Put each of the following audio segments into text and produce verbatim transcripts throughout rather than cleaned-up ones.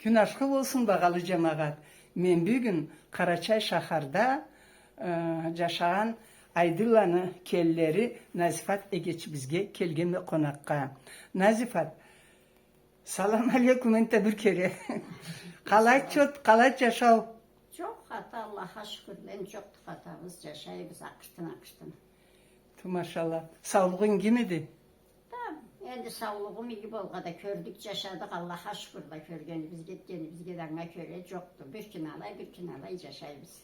Кюн ашхы болсун, багъалы джамагъат. Мен бюгюн Къарачай шахарда, э, джашагъан Айдынланы келинлери Назифат эгечибизге келгенме къонакъгъа. Назифат, салам алейкум энтда бир кере. Къалай чот, къалай джашау? Джокъ хата, Аллахха шукур, мен джокъду хатабыз, джашайбыз акъыртын-акъыртын. Ту, машалла. Саулугъунг игимиди? Да, энди саулугъум иги болгъа да, кёрдюк, джашадыкъ, Аллахха шукур да, кёргенибизге, этгенибизге да, анга кёре джокъду. Бир кюн алай, бир кюн алай джашайбыз.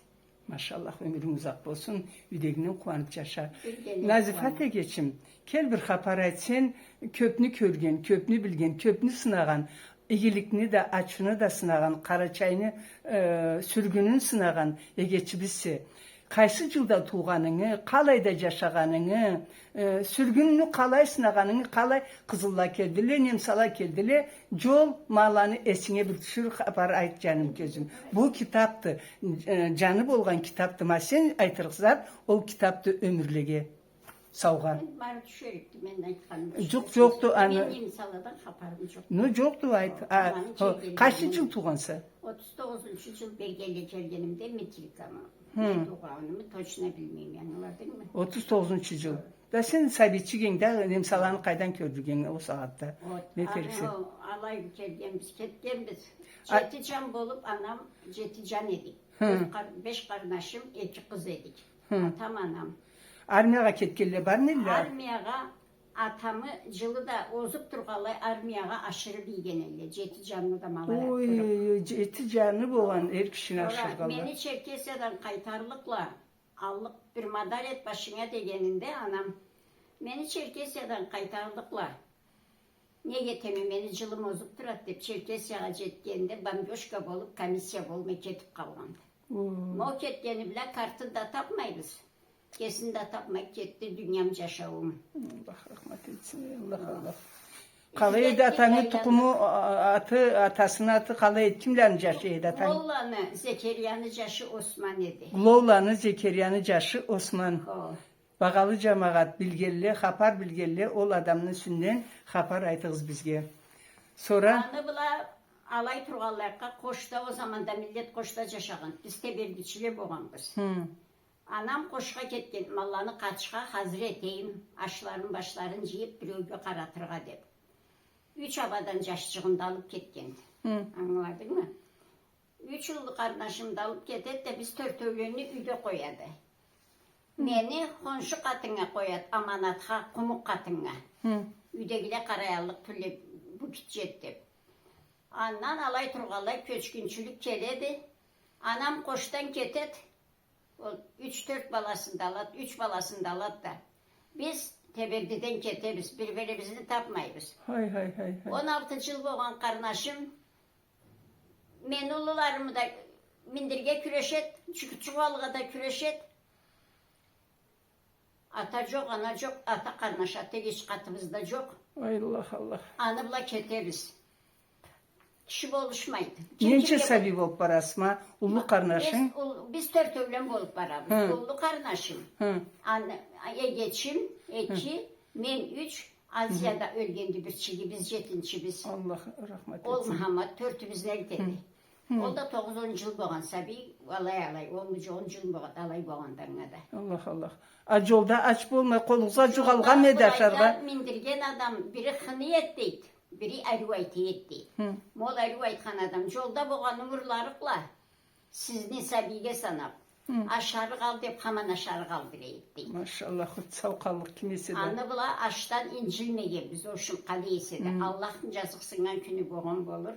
Машаллах, ёмюрюнг узакъ болсун, юйдегинге къууаныб джаша. Юйдегиме къууаныб. Назифат эгечим, кел бир хапар айт, сен кёбню кёрген, кёбню билген, кёбню сынагъан, игиликни да, ачыуну да сынагъан, Къарачайны, э, сюргюнюн сынагъан эгечибизсе. Къайсы джылда туугъанынгы, къалайда джашагъанынгы, э, сюргюнню къалай сынагъанынгы, къалай къызылла келдиле, немсала келдиле, джол, ма аланы эсинге бир тюшюр, хапар айт, джаным, кёзюм. Бу китабды, э, джаны болгъан китабды, ма сен айтырыкъ зат, ол китабды ёмюрлеге. Саугъа. Мен бары тюшерикди, мен айтханым. Джокъ, джокъду, аны. Мен немсаладан хапарым джокъ. Ну, джокъду, айт. А, аланы хо, джейгенлерин. Къайсы джыл туугъанса? Отуз тогъузунчу джыл Бергенле келгенимде, метрикама. Хы. Не туугъанымы точно билмейме, ангыладынгмы? Отуз тогъузунчу джыл. Да сен сабийчик эдинг да, немсаланы къайдан кёрдюгенг ол сагъатда? Вот. Не керексе? Алай келгенбиз, кетгенбиз. А- Джети джан болуб, анам, джети джан эдик. Хы. Беш къар-, беш къарнашым, эки къыз эдик. Хы. Атам, анам. Армиягъа кетгенле бармы эдиле? Армиягъа атамы джылы да озуб тургъанлай армиягъа ашырыб ийген эдиле. Джети джанны да ма алай атдырыб. Ой, джети джаны болгъан эр кишини ашыргъанла. Сора мени Черкесиядан къайтарлыкъла, аллыкъ бир мадар эт башынга дегенинде, анам, мени Черкесиядан къайтарлыкъла. Неге этеме, мени джылым озуб турады деб, Черкесиягъа джетгенде бомбёжка болуб, комиссия болмай кетиб къалгъанды. О. Ма ол кетгени бла картын да табмайбыз. Кесин да табмай кетди, дуням, джашауум. Аллах рахмат этсин, Аллах, Аллах. Къалай эди атаны тукъуму, а-, аты, атасыны аты къалай эди, кимлени джашы эди атанг? Лолланы Зекерияны джашы Осман эди. Лолланы Зекерияны джашы Осман. Хо. Багъалы джамагъат, билгенле, хапар билгенле, ол адамны юсюнден хапар айтыгъыз бизге. Сора? Аны бла алай тургъанлайыкъгъа, къошда, ол заманда миллет къошда джашагъан, биз тебергичиле болгъанбыз. Хы. Анам къошха кетген, ма аланы къачха хазыр этейим, ашларын, башларын джыйыб, биреуге къаратыргъа деб. Юч абадан джашчыгъын да алыб кетгенди. Хы. Ангыладынгмы? Юч уллу къарнашымы да алыб кетеди да, биз тёртеуленни юйде къояды. Хы. Мени хоншу къатыннга къояды, аманатха, къумукъ къатыннга. Хы. Юйдегиле къараяллыкъ тюлдю, бу гитчеди деб. Андан алай тургъанлай кёчгюнчюлюк келеди. Анам къошдан кетеди. Ол юч-тёрт баласын да алады, юч баласын да алады да. Биз Тебердиден кетебиз, бир-бирибизни табмайбыз. Хай, хай, хай, хай. Он алты джыл болгъан къарнашым мени уллуларымы да миндирге кюрешеди, чу-, чугъалгъа да кюрешеди. Ата джокъ, ана джокъ, ата къарнаш, ата эгеч къатыбыз да джокъ. Ай, Аллах, Аллах. Аны бла кетебиз. Киши болушмайды. Ким кимге... Ненча сабий болуб барасыз ма? Уллу къарнашынг? Биз ул-, биз тёртеулен болуб барабыз. Хы. Уллу къарнашым, хы, аны, эгечим, хы, эки, мен юч, Азияда ёлгенди бирчиги, биз джетинчибиз. Аллах рахмат этсин. Ол Мухаммад тёртюбюзню элтеди. Хы. Ол да тогъуз-он джыл болгъан сабий, алай-алай, он джыл, он джыл болгъан, алай болгъанды анга да. Аллах, Аллах. А джолда ач болмай, къолугъузгъа джукъ алгъанмы эди ашаргъа? Миндирген адам, бири хыны эди дейди, бири ариу айта эди дейди. Хы. Ма ол ариу айтхан адам, джолда болгъан умурларыкъла сизни сабийге санаб, хы, ашарыкъ ал деб, хаман ашарыкъ алдыра эди дейди. Машаллах, сау къаллыкъ ким эсе да. Аны бла ашдан инджилмегенбиз, ол ушун къалай эсе да. Хы. Аллахны джазыкъсыннган кюню болгъан болур.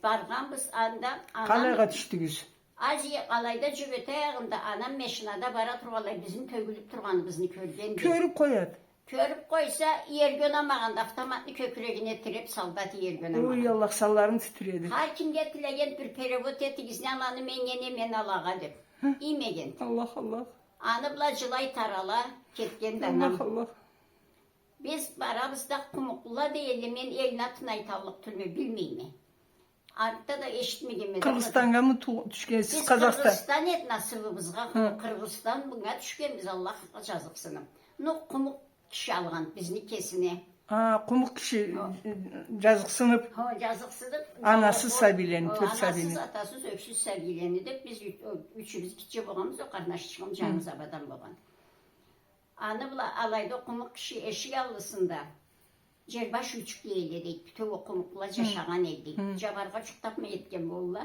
Баргъанбыз анда, анам... Къалайгъа тюшдюгюз? Азия къалайда, Джюгет аягъында, анам машинада бара тургъанлай, бизни тёгюлюб тургъаныбызны кёргенди. Кёрюб къояды. Кёрюб къойса, иерге унамагъанды, автоматны кёкюрегине тиреб, солдат иерге унамагъанды. Ой, Аллах, санларынг титиреди. Хар кимге тилеген бир перевод этигиз, не аланы меннге, не мен алагъа деб. Хы. Иймегенди. Аллах, Аллах. Аны бла джылай-тарала кетгенди анам. Аллах, Аллах. Биз барабыз да, къумукълула да, элли, мен элни атын айталлыкъ тюлме, билмейме. Артда да эшитмегенме да. Къыргъызстангамы ту-, тюшгенсиз, Къазахстан? Биз Къыргъызстан эди насыбыбызгъа, хы, Къыргъызстан, мынга тюшгенбиз, Аллахха джазыкъсыныб. Ну, къумукъ киши алгъан бизни кесине. А, къумукъ киши, о, джазыкъсыныб. Хо, джазыкъсыныб. Анасыз сабийлени, о, тёрт сабийлени. Анасыз, атасыз, ёксюз сабийлени деб, биз ю-, о, ючюбюз гитче болгъанбыз, о къарнашчыгъым джангыз абадан болгъан. Аны бла алайда къумукъ киши эшик аллысында джербаш юйчюк эди, дейди. Бютеу къумукъла джашагъан эди, дейди. Джабаргъа джукъ табмай этген болурла.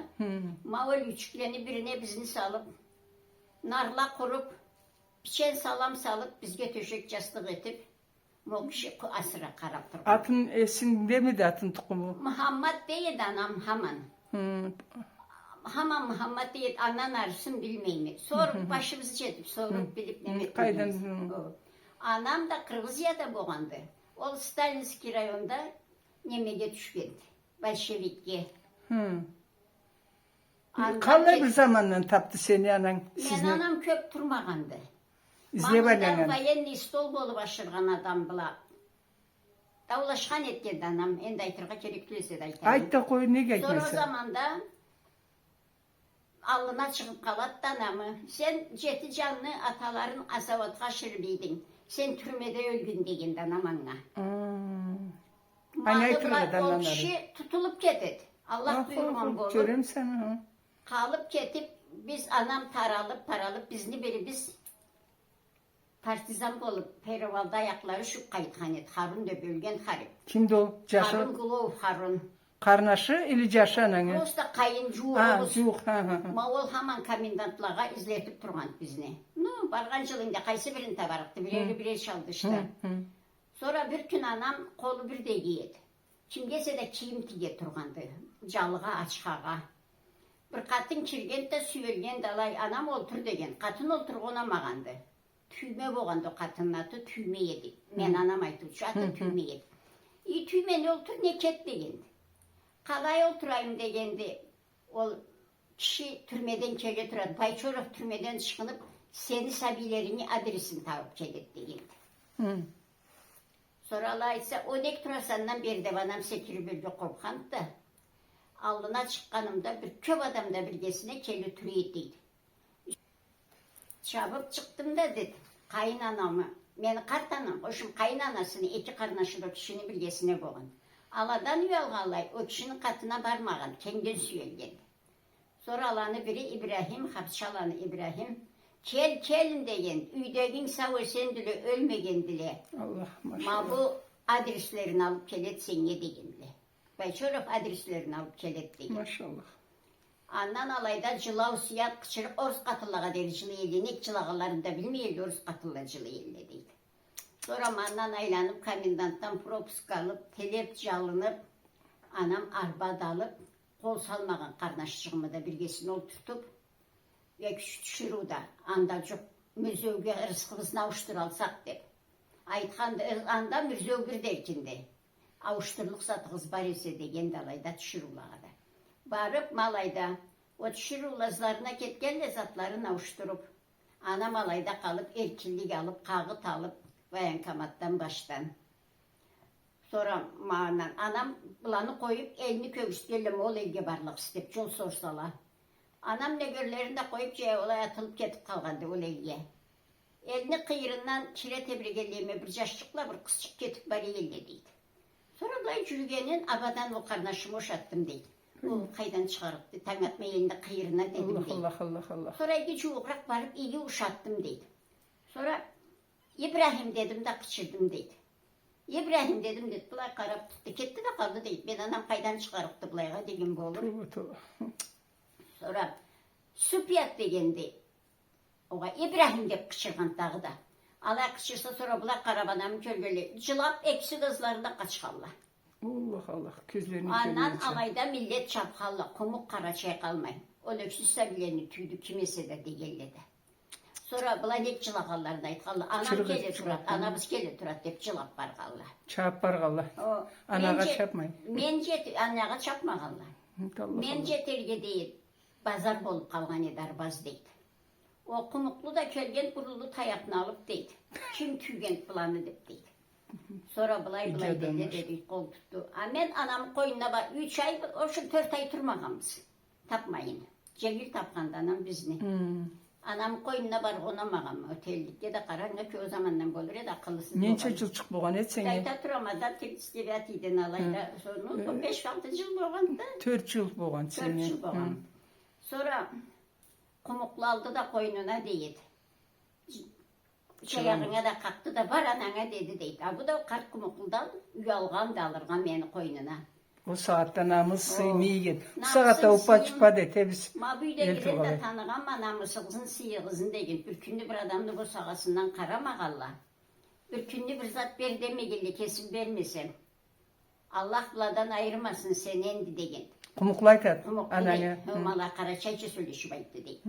Ма ол юйчюклени бирине бизни салыб, нарла къуруб, бичен салам салыб, бизге тёшек-джастыкъ этиб, ма ол киши къу-, асыры къараб тургъан. Атын эсингдемиди, атын тукъуму? Мухаммад дей эди анам хаман. Хаман Мухаммад дей эди, андан арысын билмейме. Соруб, башыбыз джетиб, соруб, билиб, неме этмегенбиз. Къайдан? О. Анам да Кыргызияда болгъанды. Ол Сталинский районда немеге тюшгенди. Большевикге. Къалай бир замандан табды сени ананг, сизни? Мени анам кёб турмагъанды. Излеб айланнган. Мамамдан военный стол болуб ашыргъан адам бла. Даулашхан этгенди анам, энди айтыргъа керек тюл эсе да айтайым. Айт да къой, неге айтмайса? Сора ол заманда аллына чыгъыб къалады да анамы: «Сен джети джанны аталарын азауатха ашырыб эдинг, сен тюрмеде ёлгюн», — дегенди анам анга. Ма аны бла ол киши тутулуб кетеди. Аллах буюргъан болуб. Къалыб кетиб, биз, анам таралыб, таралыб, бизни бирибиз партизан болуб, перевалда аякълары ушуб къайтхан эди. Харун деб ёлген харип. Кимди ол? Джашы? Харун Гулов, Харун. Къарнашы или джашы анангы? Просто къайын, джууукъ. Ха, джууукъ, ха, ха, ха. Ма ол хаман комендантлагъа излетиб тургъан бизни. Ну, баргъан джылы энди къайсы бирин табарыкъды, бирери бирер чалдышды. Хы, хы. Сора бир кюн анам къолу бир да иги эди. Кимге эсе да кийим тиге тургъанды, джалыгъа, ачхагъа. Бир къатын киргенди да, сюелгенди алай, анам олтур деген. Къатын олтурургъа унамагъанды. Тюйме болгъанды ол къатынны аты, Тюйме эди. Мен анам айтыучу аты Тюйме эди. И, Тюйме, не олтур, не кет дегенди. Къалай олтурайым дегенди. Ол киши тюрмеден келе турады. Байчоров тюрмеден ышхыныб, сени сабийлеринги адресин табыб келеди дегенди. Сора алай айтса, о нек тураса андан бери деб, анам секириб ёрге къобханды да. Аллына чыкъгъанымда бир кёб адам да биргесине келе тура эди, дейди. Чабыб чыкъдым да, деди, къайын анамы, мени къарт анам, къошум, къайын анасыны эки къарнашы да о кишини биргесине болгъан. Аладан уялгъанлай, о кишини къатына бармагъан, кенгден сюелген. Сора аланы бири Ибрахим, Хапчаланы Ибрахим: «Кел, келин, — деген, — юйдегинг сау-эсендиле, ёлмегендиле. Аллах, машаллах. Ма бу адреслерин алыб келеди сеннге», — дегендиле. Байчоров адреслерин алыб келеди деген. Машаллах. Андан алайда джылау, сыят, къычырыкъ, орус къатынлагъа дери джылай элле, нек джылагъанларын да билмей элле, орус къатынла джылай элле, дейди. Сора ма андан айланыб, комендантдан пропуск алыб, тилеб, джалыныб, анам арба да алыб, къол салмагъан къарнашчыгъымы да биргесине олтуртуб, эки-юч тиширыу да анда джукъ, мюрзеуге рызкъыбызны ауушдуралсакъ деб. Айтханды, э, анда мюрзеу бир да эркинди. Ауушдурлукъ затыгъыз бар эсе, дегенди алайда тиширыулагъа да. Барыб, ма алайда, ол тиширыула ызларына кетгенле, затларын ауушдуруб, анам алайда къалыб, эркинлик алыб, къагъыт алыб, военкоматдан башдан. Сора ма андан, анам быланы къоюб, элни кёргюзтгенле, ма ол элге барлыкъ истеб, джол сорсала. Анам нёгерлерин да къоюб, джаяу алай атылыб кетиб къалгъанды ол элге. Элни къыйырындан кире тебрегенлейиме, бир джашчыкъла бир къызчыкъ кетиб бара элле, дейди. Сора былай джюрюгенин абадан ол къарнашыма ушатдым, дейди. Ол къайдан чыгъарыкъды, танг атмай элни къыйырындан, дедим, дейди. Аллах, Аллах, Аллах. Сора иги джууукъуракъ барыб, иги ушатдым, дейди. Сора «Ибрахим!» дедим да къычырдым, дейди. «Ибрахим!» дедим, дейди. Былай къараб турду, кетди да къалды, дейди. Мен анам къайдан чыгъарыкъды былайгъа деген болуб. Тоба, тоба. Сора «Супият!» дегенди. Огъай, «Ибрахим!» деб къычыргъан дагъыда. Алай къычырса, сора былай къараб, анамы кёргенлей, джылаб, экиси да ызларында къачханла. Аллах, Аллах, кёзлерини кёргенча. Андан алайда миллет чабханла, къумукъ къарачай къалмай. Ол ёксюз сабийлени тюйдю ким эсе да дегенле да. Сора была нек джылагъанларын айтханла. Анам келе турад, анабыз келе турад деб джылаб баргъанла. Чабыб баргъанла. Анагъа чабмай. Мен джет-, анагъа чабмагъанла. Мен джетерге дейди, базар болуб къалгъан эди Арбаз, дейди. Ол къумукълу да келген, буруллу таякъны алыб, дейди. Ким тюйгенди быланы деб, дейди. Сора былай, былай деди, деди, къол тутду. А мен анамы къойнуна ба-, юч ай, в общем, тёрт ай турмагъанбыз. Табмайын. Дженгил табханды анам бизни. Анам къойнуна баргъа унамагъанма, отелликге да къараргъа кёп замандан болур эди, акъыллысыз болгъан. Ненча джылчыкъ болгъан эди сеннге? Айтырма да, тридцать девятыйден алайда, сора он беш-алты джыл болгъанды. Тёрт джыл болгъан сеннге. Тёрт джыл болгъан. Сора къумукълу алды да къойнуна, дейди. Джаягъынга да къакъды да, бар ананга, деди, дейди. А бу да къарт къумукълудан уялгъанды алыргъа мени къойнуна. Ол сагъатда намыс сыймай эди. Бу сагъатда уппа-чуппа да этебиз. Ма бу юйдегиле да таныгъанма, намысыгъызны, сыйыгъызны деген. Бир кюнню бир адамны босагъасындан къарамагъанла. Бир кюнню бир зат бер демегенле, кесим бермесем. Аллах быладан айырмасын сени энди деген. Къумукълу айтады. Къумукълу ананга. Дейди. Ол ма алай къарачайча сёлешип айтды, дейди.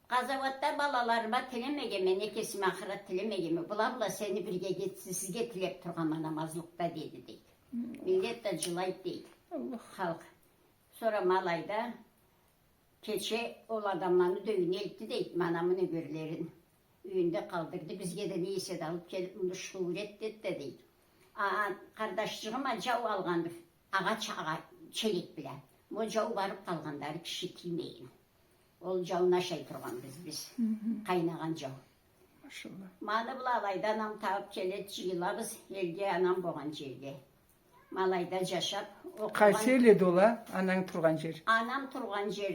Къазауатда балаларыма тилемегенме, не кесиме ахырат тилемегенме, была бла сени бирге гет-, сизге тилеп тургъанма намазлыкъда, деди, дейди. Миллет да джылайды, дейди. Аллах. Халкъ. Сора ма алайда кече ол адамланы да юйюне элтди, дейди, ма анамы нёгерлерин. Юйюнде къалдырды, бизге да не эсе да алып келип, муну шугур эт, деди да, дейди. А, къардашчыгъым а джау алгъанды, агъач, агъа-, челек бла. Ма ол джау барып къалгъанды, ары киши тиймейин. Ол джауну ашай тургъанбыз биз. Къайнагъан джау. Машалла. Ма аны бла алайда анам табып келеди, джыйылабыз элге, анам болгъан джерге. Ма алайда джашап, окъугъан. Къайсы эл эди ол а, ананг тургъан джер? Анам тургъан джер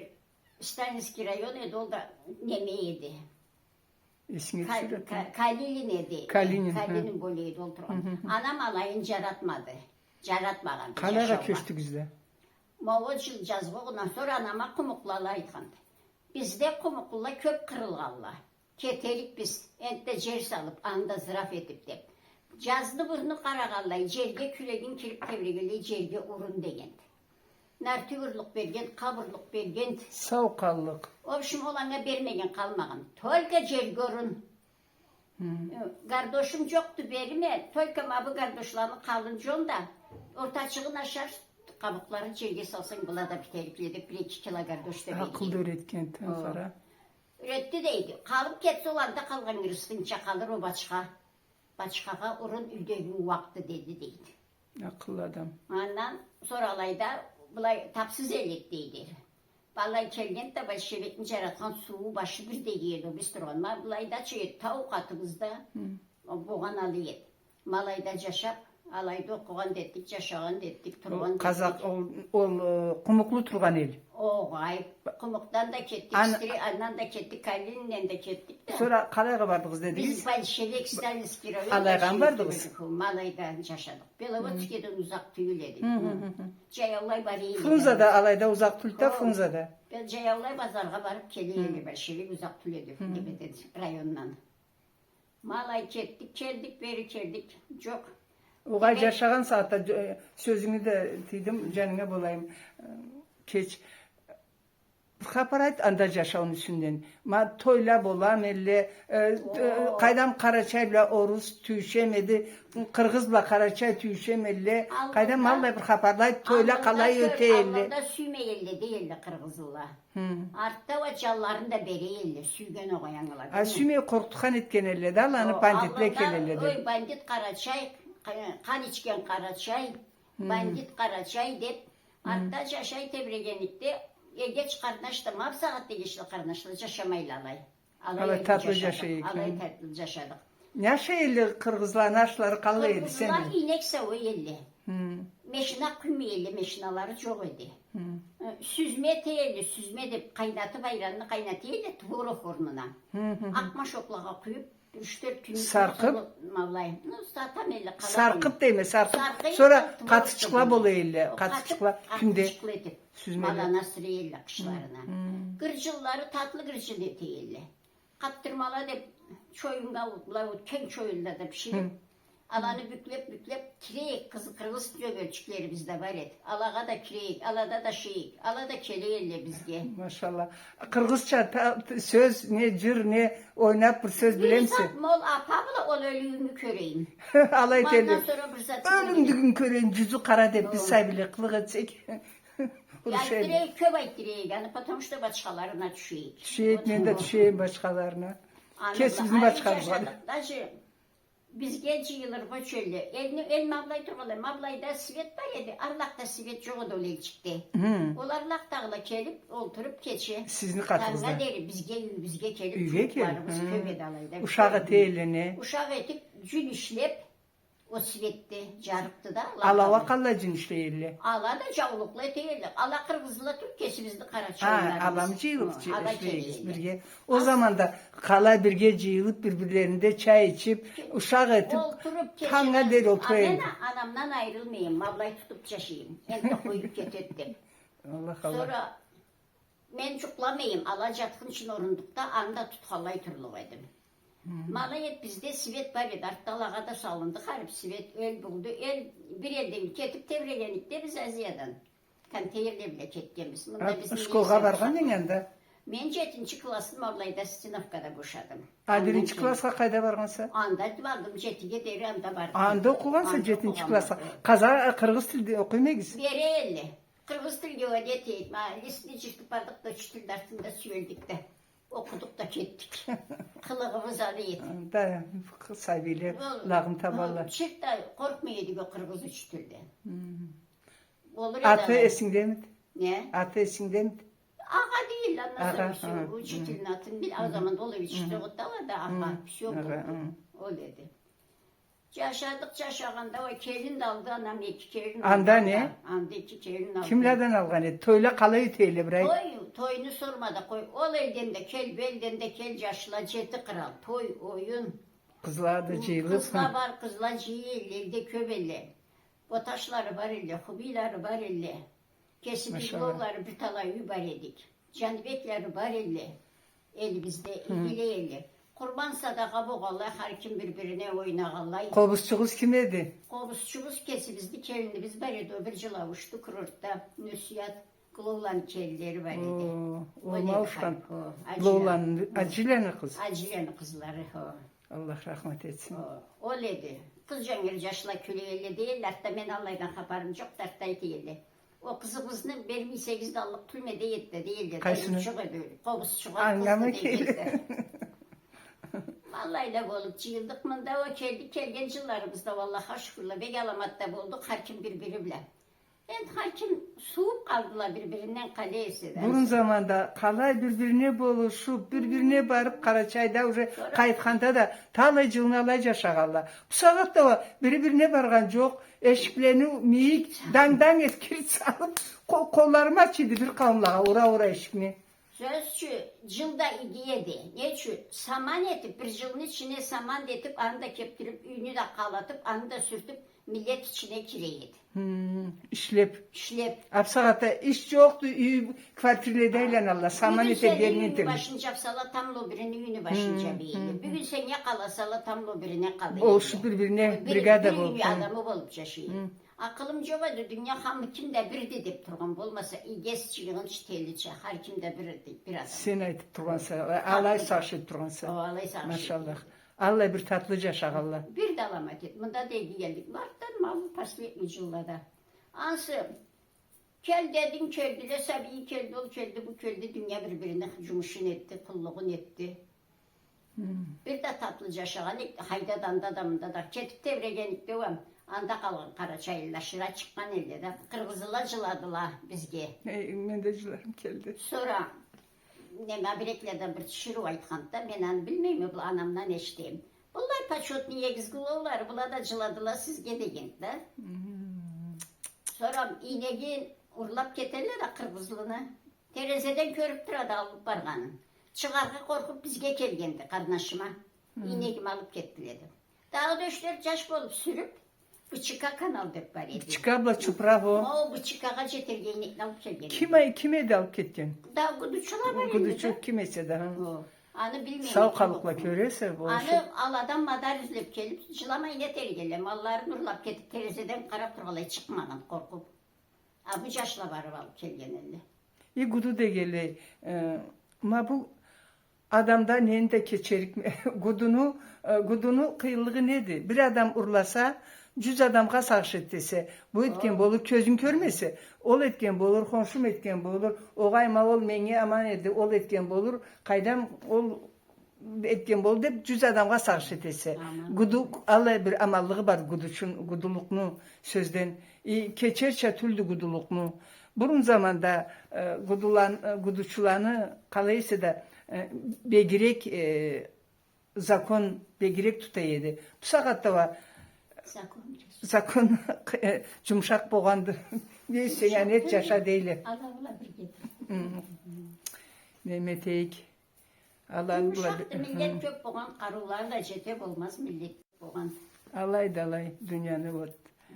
Сталинский район эди, ол да неме эди. Эсинге тюшюрет. Ка-, Калинин эди. Калинин, хы. Калинин бёлеги эди ол тургъан. Анам алайын джаратмады. Джаратмагъанды джашаугъа. Къалайгъа кёчдюгюз да? Ма ол джыл джазгъы огъундан сора анама къумукълула айтханды. Бизде къумукълула кёп къырылгъанла. Кетерикбиз, энтда джер салып, анда зыраф этип деп. Джазны бурну къарагъанлай, джерге кюрегин кирип тебрегенлей, джерге урун дегенди. Нарты урлукъ бергенди, къаб урлукъ бергенди. Сау къаллыкъ. В общем, ол анга бермеген къалмагъан. Только джерге урун. Хы. Э, гардошум джокъду, берирме, только ма бу гардошланы къалын джон да, ортачыгъын ашар, къабукъларын джерге салсанг, была да битерикле деп, бир-эки кило гардош да берген. Акъылда юретгенди, хы, сора. Юретди дейди. Къалып кетсе, ол анда къалгъан рысхынча къалыр ол бачха. Бачхагъа урун, юйдегинг уакъды, деди дейди. Акъыллы адам. Андан сора алайда былай тапсыз эл эди дейди. Былай келгенди да, большевикни джаратхан сууу, башы бирдей эди ол биз тургъан. Ма былайда чы эди, тау къатыбызда. Хы. Ол болгъан алай эди. Ма алайда джашап, алайда окъугъан да этдик, джашагъан да этдик, тургъан да этдик. Ол къазакъ, ол, ол, э, къумукълу тургъан эл. Огъай, къумукъдан да кетдик, ан-, Стре-, андан да кетдик, Калининден да кетдик да. Сора къалайгъа бардыгъыз дедигиз? Биз большевик, сталинский район, алайгъамы бардыгъыз? Большевик, ма алайда джашадыкъ. Беловодскеден узакъ тюйюл эди. Хы, хы, хы, хы. Джаяулай бара эдик. Фрунза да алайда узакъ тюйюлдю да, Фрунза да. Бел-, джаяулай базаргъа барып келе эдик, большевик узакъ тюйюл эди, хы, немеден, райондан. Ма алай кетдик, келдик, бери келдик. Джокъ. Огъай, джашагъан сагъатда, э, сёзюнгю да тийдим, джанынга болайым. Э, кеч. Бир хапар айт анда джашауну юсюнден. Ма тойла боламы элле, э, э, къайдам, къарачай бла орус тюйюшеми эди, къыргъыз бла къарачай тюйюшеми элле, къайдам, аллай бир хапарла айт, тойла къалай ёте элле? Аллында сюймей элле дей элле къыргъызла. Хы. Артда уа джанларын да бере элле, сюйген огъай, ангыладынгмы? А, сюймей, къоркъутхан этген элле да аланы, бандитле келе элле деп. Ой, бандит къарачай, къа-, къан ичген къарачай, бандит къарачай деп, артда джашай тебрегенликде, эгеч къарнаш да, ма бусагъатда эгечле къарнашла джашамайла алай. Алай татлы джашай эдик. Алай татлы джашадыкъ. Не ашай элле къыргъызланы ашлары, къалай эди сени? Къыргъызла ийнек сауа элле. Хы. Машина къуймай элле, машиналары джокъ эди. Хы. Э, сюзме эте элле, сюзме деп къайнатып, айранны къайната элле, творог орнуна. Хы, хы, хы. Акъ машоклагъа къуюп, юч-тёрт кюн саркъып? Ма алай. Ну, сатама элле, къала. Саркъып дейме, саркъып. Сора къатычыкъла бола элле, къатычыкъла. Кюнде. Къатычыкъла этип. Сюзмеле. Малана сюре элле къышларына. Хы. Гырджынлары татлы гырджын эте элле. Къаттырмала деп, чоюннга, былай, кенг чоюнлада биширип, аланы бюклеп-бюклеп, кирейик, къызы-, къыргъыз тёгерчиклерибиз да бар эди. Алагъа да кирейик, алада да ашайыкъ, ала да келе элле бизге. Машалла. Къыргъызча та-, т-, сёз, не джыр, не ойнап бир сёз билемисе? Бир зат, ма ол апа бла ол ёлюгюнгю кёрейим. Алай эте элле. Андан сора бир зат билмейме. Ёлюмдюгюн кёрейим, джюзю къара деп биз сабийле къылыкъ этсек. Айтдырайыкъ, кёп айтдырайыкъ, аны, потому что бачхаларына тюшейик. Тюшейик, мен да тюшейим бачхаларына. Кесибизни бачхабызгъа. Даже Бизге джыйылыргъа ёчелле. Элни, эл ма былай тургъанлай, ма былайда свет бар эди, арлакъда свет джокъ эди ол элчикде. Хы. Ол арлакъдагъыла келип, олтуруп кече. Сизни къатыгъызда? Танга дери бизге, юйюбюзге келип, юйге келип, джууукъларыбыз кёп эди алайда. Ушакъ эте элле не? Ушакъ этип, джюн ишлеп, ол светде джарыкъды да, лампада. Ала уа къаллай джюн ишлей элле? Ала да джаулукъла эте элле. Ала къыргъызла тюл, кесибизни къарачайлары. Ха, ала джыйылып, ала джы-, ишлей элле бирге. Ол заманда къала бирге джыйылып, бир-бирлеринде чай ичип, ушакъ этип, танга дери олтура элле. Мен анамдан айырылмайым, ма былай тутуп джашайым. Энди къоюп кетеди деп. Аллах, Аллах. Сора мен джукъламайым, ала джатхынчын орундукъда, аны да тутханлай турлукъ эдим. Хы. Ма алай эт, бизде свет бар эди, артда алагъа да салынды харип свет, эл болду, эл бир элден кетип тебрегенликде биз Азиядан контейнерле бла кетгенбиз. Мында биз школгъа баргъан эдинг анда? Мен джетинчи классны ма былайда Стеновкада бошадым. А биринчи классха къайда баргъанса? Анда бардым, джетиге дери анда бардым. Анда окъугъанса джетинчи классха? Къаза-, къыргъыз тилде окъуйму эдигиз? Бере элле. Къыргъыз тилге уа не этейик, ма, листни джыртып бардыкъ да, учителни артында сюелдик да, окъудукъ да кетдик. Къылыгъыбыз аны эди. Да, сабийле лагъын табалла. Чырт да къоркъмай эдик ол къыргъыз учителден. Хы. Аты эсингдемиди? Не? Аты эсингдемиди? Агъа дейдиле, андан сора учителни атын бил, ол заманда ол учитель отдала да, агъа, всё, ол эди. Джашадыкъ, джашагъанда, ой, келин да алды анам, эки келин алды. Анда не? Анда эки келин алды. Кимледен алгъан эди? Тойла къалай ёте элле бир ай? Ой, тойну сорма да къой. Ол элден да кел, бу элден да кел, джашла, джети къырал. Той, оюн. Къызла да джыйылып. Къызла бар, къызла джыйы элле, элде кёп элле. Боташлары бар элле, хубийлары бар элле. Кесибизни уланлары бир талай юй бар эдик. Джанибеклери бар элле. Элибизде игилей элле. Къурбан садагъа болгъанлай, хар ким бир-бирине ойнагъанлай. Къобузчугъуз ким эди? Къобузчугъуз кесибизни келинибиз бар эди, ол бир джыл ауушду курортда. Нюрсият Глоуланы келинлери бар эди. О, ол ма ауушхан. Глоуланы, Аджиланы къызы. Аджиланы къызлары, хо. Аллах рахмат этсин. О, ол эди. Къыз джангыр джашла кюлей элле дей элле, артда мен аллайдан хапарым джокъду, артда эте элле. Ол къызыгъызны бермейсегиз да аллыкъ тюлме дей эди, дей элле. Къайсыны? Джокъ эди, къобузчугъа. Ангамы келди. Аллайла болуп джыйылдыкъ мында, ол келди, келген джылларыбызда, уаллахха шукурла, бек аламат да болдукъ, хар ким бир-бири бла. Энди хар ким сууп къалдыла бир-биринден, къалай эсе да. Бурун заманда къалай бир-бирине болушуп, бир-бирине барып, Къарачайда уже къайтханда да талай джылны алай джашагъанла. Бусагъатда уа бир-бирине баргъан джокъ, эшиклени мийик данг-данг этип кирт салып, къо-, къолларым ачыйды бир къауумлагъа ура-ура эшикни. Сёз ючюн, джыл да иги эди. Не ючюн? Саман этип, бир джылны ичине саман да этип, аны да кептирип, юйню да къалатып, аны да сюртюп, миллет ичине кире эди. Хм, ишлеп. Ишлеп. А бусагъатда иш джокъду, юй, квартирледе айланалла, саман эте, бирини башын джапсала, тамбла ол бирини юйню башын джабай эди. Бюгюн сеннге къалсала, тамбла ол бирине къалай эди. Болушуп бир-бирине, бригада болуп, адамы болуп джашай эди. Акъылым джокъ эди, дуния хамы ким да бирди деп тургъан болмаса, иги эсе, джыйгъынчы, телича, хар ким да бир, бир адам. Сен айтып тургъанса, алай сагъыш этип тургъанса. О, алай сагъыш этип. Машаллах. Аллай бир татлы джашагъанла. Бир да аламат эди. Мында да иги келдик. Мартдан ма бу последний джыллада. Ансы кел дединг, келдиле, сабийи келди, ол келди, бу келди, дуния бир-бирини джумушун этди, къуллугъун этди. Бир да татлы джашагъан эдик, хайда да, анда да, мында да. Кетип тебрегенликде уа, анда къалгъан къарачайлыла шыра чыкъгъан элле да. Къыргъызла джыладыла бизге. Эй, мен да джыларым келди. Сора, неме, бир-экиле да бир тиширыу айтханды да, мен аны билмейме, бу анамдан эшитеме. Быллай почётный эгиз глоулары, была да джыладыла сизге дегенди да. Сора ийнегин урлап кетелле да къыргъызлыны. Терезеден кёрюп турады алып баргъанын. Чыгъаргъа къоркъуп бизге келгенди, къарнашыма. Ийнегими алып кетдиле деп. Дагъыда юч-тёрт джаш болуп сюрюп, Бычыка канал деп бар эди. Бычыка бла Чупра, о. О, Бычыкагъа джетерге ийнекни алып келген эди. Ким, ким эди алып кетген? Да гудучула бар эди да. Гудучу ким эсе да, хы. О, аны билмейме. Сау къаллыкъла, кёресе, болушуп. Аны аладан мадар излеп келип, джыламай не этер элле, малларын урлап кетип, терезеден къарап тургъанлай, чыкъмагъан, къоркъуп. А бу джашла барып алып келген элле. И гуду дегенлей, э, ма бу адамда нени да кечерикме. Гудуну, э, гудуну къыйынлыгъы неди? Бир адам урласа, джюз адамгъа сагъыш эт десе, бу этген болур, кёзюн кёрмесе, ол этген болур, хоншум этген болур, огъай, ма ол меннге аман эди, ол этген болур, къайдам, ол этген бол деп, джюз адамгъа сагъыш этесе. Аман. Гуду-, аллай бир аманлыгъы бар гудучун-, гудулукъну сёзден. И кечерча тюлдю гудулукъну. Бурун заманда, э, гудулан-, э, гудучуланы, къалай эсе да, э, бегирек, э, закон бегирек тута эди. Бусагъатда уа закон, закон, э, джумушакъ болгъанды. Не эсенг, а, не эт, джаша дейле. Ала бла бирге. Хы. Не этейик? Ала бла бир. Джумушакъды миллет, хы, кёп болгъан, къарыулары да джете болмаз миллет болгъан. Алайды, алай, дунияны вот. Хы.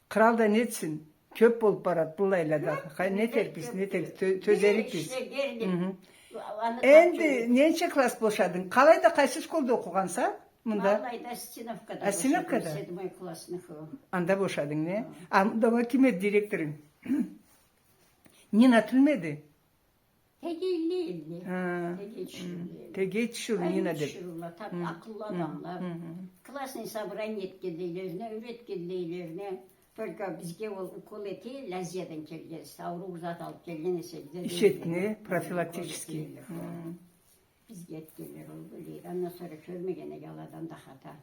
Кърал да не этсин? Кёп болуп барады быллайла да. Кёп. Къай, не этерикбиз, не этерик, тё-, тёзерикбиз. Хы. Энди ненча класс бошадынг? Къалайда, къайсы школда окъугъанса? Мында? Алайда, Осиновкада. Осиновкада? Бошадым, седьмой классны, хо. Анда бошадынг, не? Хо. А мында уа ким эди директорунг? Нина тюлмю эди? Тегейле эдиле. Ха. Тегей тиширыулу эдиле. Тегей тиширыулу, Нина деп. Тегей тиширыулула, таб-, хы, акъыллы адамла. Хы, хы. Классный собрание этгенлейлерине, юретгенлейлерине, только бизге ол укол эте эдиле, Азиядан келгенсе, ауруу зат алып келген эсе, бизге... Ишетме, профилактический. Укол эте эдиле, хо. Хы. Бизге этгенле ол бёлек. Андан сора кёрмеген эдик аладан да хата.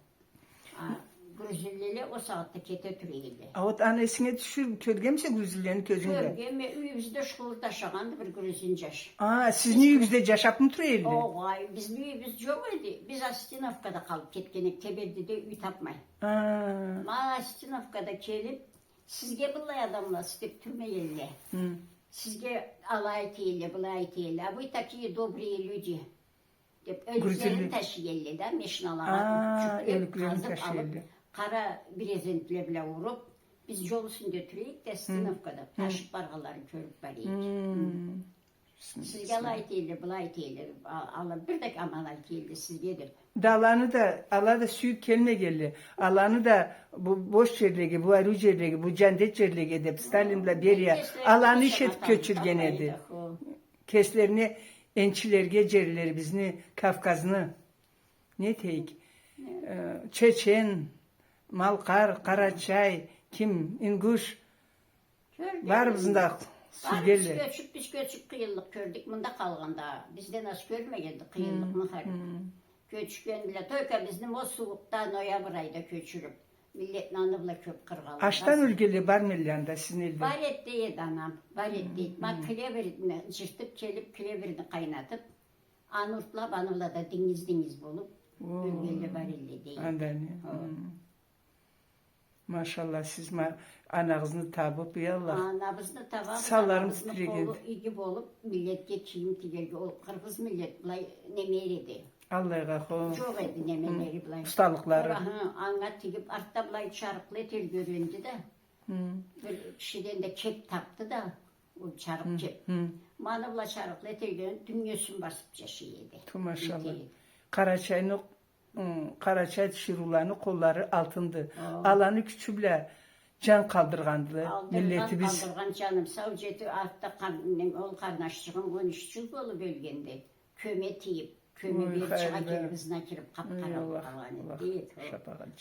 А грузинлеле ол сагъатда кете тура эдиле. А вот аны эсинге тюшюр, кёргенмисе грузинлени кёзюнг бла? Кёргенме, юйюбюзде школда джашагъанды бир грузин джаш. А, сизни юйюгюзде джашапмы тура эдиле? Огъай, бизни юйюбюз джокъ эди. Биз Осиновкада къалып кетген эдик, Тебердиде юй тапмай. А. Ма Осиновкада келип, сизге быллай адамла сиз деп тюрмей эдиле. Хы. Сизге алай эте эдиле, былай эте эдиле. А вы такие добрые люди. Деп, ёлюклерин ташый эдиле да, машиналагъа, а, джюклеп, ёлюклерин къазып ташый алып, эдиле. Къара брезентле бла уруп, биз джол юсюнде тура эдик да, хы, Осиновкада, хы, ташып баргъанларын кёрюп бара эдик. Хы. Хы. Сизге алай эте эдиле, былай эте эдиле, а-, ала бир да аман айта эдиле сизге деп. Да аланы да, ала да сюйюп келмегенле. Аланы да бу бош джерлеге, бу ариу джерлеге, бу джандет джерлеге деп, Сталин бла Берия, аланы иш этип кёчюрген эди. Кеслерине энчилерге джерлерибизни, Кавказны, не этейик, э, чечен, малкъар, къарачай, ким, ингуш, барыбызны да сюргенле. Барыбыз кёчюп, биз кёчюп къыйынлыкъ кёрдюк, мында къалгъанда. Бизден аз кёрмегенди къыйынлыкъны харип. Кёчгенле, только бизни ма сууукъда, ноябрь айда кёчюрюп, миллетни аны бла кёп къыргъанла. Ачдан ёлгенле бармы эдиле анда, сизни элде? Бар эди, дейди анам, бар эди, дейди. Ма клеверни джыртып келип, клеверни къайнатып, аны уртлап, аны бла да дингиз-дингиз болуп, ёлгенле бар эдиле, дейди. Анда не? Хо. Машалла, сиз ма-, анагъызны табып, я Аллах. Анабызны табабыз, анабызны къолу иги болуп, миллетге кийим тигерге, ол къыргъыз миллет былай неме эди. Аллайгъа, хо. Джокъ эди немелери былай. Усталыкълары. Хы, анга тигип, артда былай чарыкъла этерге юренди да. Бир кишиден да кеп тапды да, ол чарыкъ кеп. Ма аны бла чарыкъла этерге юренди, дуниясын басып джашай эди. Ту, машалла. Къарачайны Хы, къарачай тиширыуланы къоллары алтынды. О. Аланы кючю бла джан къалдыргъанды миллетибиз. Къалдыргъан, къалдыргъан, джаным сау, джети, артда къар-, нем, ол къарнашчыгъым он юч джыл болуп ёлгенди. Кёме тийип, кёме берчик, а келип, ызына кирип, къап-къара болуп къалгъан эди.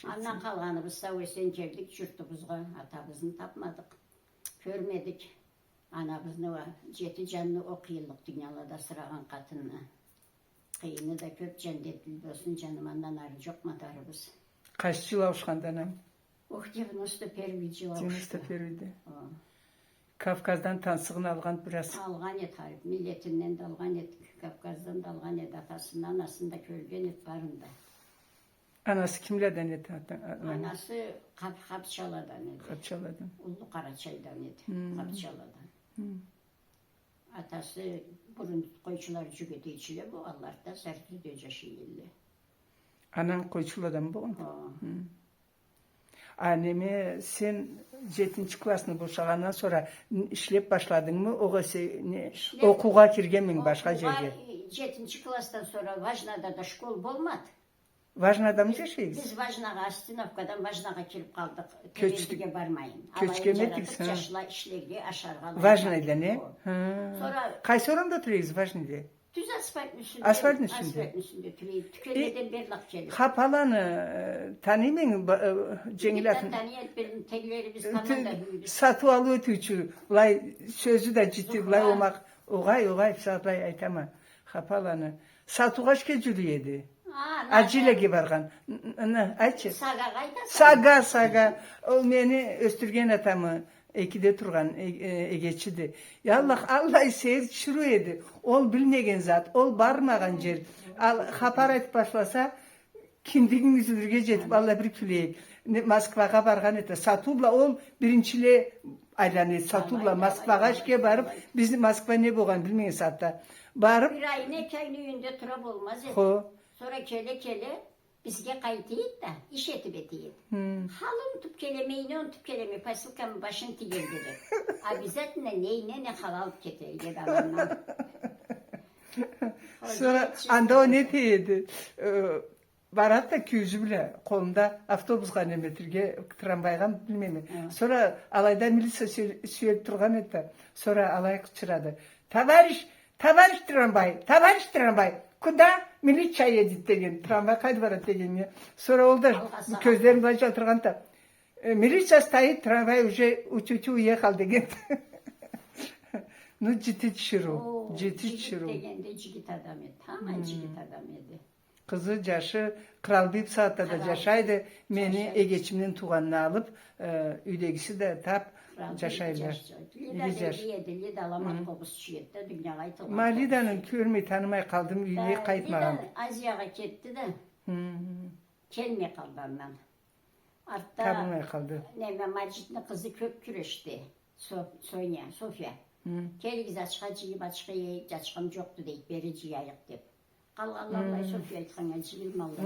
Андан къалгъаныбыз сау-эсен келдик джуртубузгъа, атабызны тапмадыкъ, кёрмедик. Анабызны уа, джети джанны ол къыйынлыкъ дуниялада асырагъан къатынны. Къыйыны да кёп, джандетли болсун, джаным, андан ары джокъ мадарыбыз. Къайсы джыл ауушханды ананг? Ох, девяносто первый джыл ауушду. Девяносто первыйде. О. Кавказдан тансыгъын алгъан бираз. Алгъан эди, харип, миллетинден да алгъан эди, Кавказдан да алгъан эди, атасын, анасын да кёрген эди, барын да. Анасы кимледен эди, ата-, ананг? Анасы Къап-, Къапчаладан эди. Къапчаладан. Уллу Къарачайдан эди, Къапчаладан. Атасы бурун къойчула джюк этейчиле болгъанла да, Сартюзде джашай эдиле. Ананг къойчуладан болгъан? Хо. А неме, сен джетинчи классны бошагъандан сора н-, ишлеп башладынгмы? Огъесе не, окъуугъа киргенмиди башха джерге? Окъуугъа, э, джетинчи классдан сора Важнада да школ болмады. Важнадамы джашайсыз? Биз Важнагъа, Остиновкадан Важнагъа кирип къалдыкъ. Тебердиге бармайын. Кёчген эдигиз, хы. Алайын джаратып, джашла ишлерге, ашаргъа. Важнада, не? Хы. Сора... Къайсы орамда тура эдигиз Важнада? Тюз асфальтны юсюнде. Асфальтны юсюнде. Асфальтны юсюнде тура эдик. Тюкенледен берлакъ келе эдик. Хапаланы, э, таныйма, э, Дженгил атын. Таныйма, тенглерибиз, таманда бюйюдю. Сатыу-алыу этиучю, былай сёзю да джити, былай омакъ. Огъай, огъай, сагъатлай айтама. Хапаланы. Сатыугъа ишге джюрюй эди. А, Аджи Илеге баргъан. Н-, н-, н-, айтчы. Сагагъа айтаса? Сага, Сага. Ол мени ёсдюрген атамы экиде тургъан, э-, э-, эгечиди. Я Аллах, аллай сейир тиширыу эди. Ол билмеген зат, ол бармагъан джер. Ал, хапар айтыб башласа, киндигинг юзюлюрге джетиб, алай бир кюлейик. Не, Москвагъа баргъан эте. Сатыу бла ол биринчиле айлана эди. Сатыу бла Москвагъа ишге барыб, биз Москва не болгъанын билмеген сагъатда. Барыб... Бир айны, эки айны юйюнде тура болмаз эди. Хо. Сора келе-келе бизге къайта эди да, иш этиб эте эди. Хм. Халы унутуб келеме, ийне унутуб келеме, посылкамы башын тигерге деб. Обязательно не ийне, не халы алыб кетерге да андан. Сора анда ол не эте эди? Э, Барады да кюйюзю бла, къолунда автобусгъа неме этерге, трамвайгъа, билмейме. Хы. Сора алайда милиция сюе-, сюелиб тургъан эди да. Сора алай къычырады. «Товарищ, товарищ трамвай, товарищ трамвай, куда милиция едет?» — деген. Трамвай къайда барады дегеннге. Сора ол да кёзлерин былай джалтыргъан да. «Э, милиция стоит, трамвай уже у тёти уехал», — деген. Ну, джити тиширыу, джити тиширыу. Джигит дегенде джигит адам эди. Тамам джигит адам эди. Къызы, джашы, Къралбий бусагъатда да джашайды. Мени эгечимден туугъанын алыб, э, юйдегиси да таб джашайла. Лида бегий эди, Лида аламат къобузчу эди да, дуниягъа айтылгъан. Ма Лиданы кёрмей, танымай къалдым, юйюне къайтмагъан. Лида Азиягъа кетди да, келмей къалды андан. Артда табылмай къалды. Неме, Маджитни къызы кёб кюрешди. Со-, Соня, Софья. Келигиз, ачха джыйыб, ачха иейик, ачхам джокъду, дейик, бери джыяйыкъ, деб. Къалгъанла былай Софья айтханнга джыйылмалла.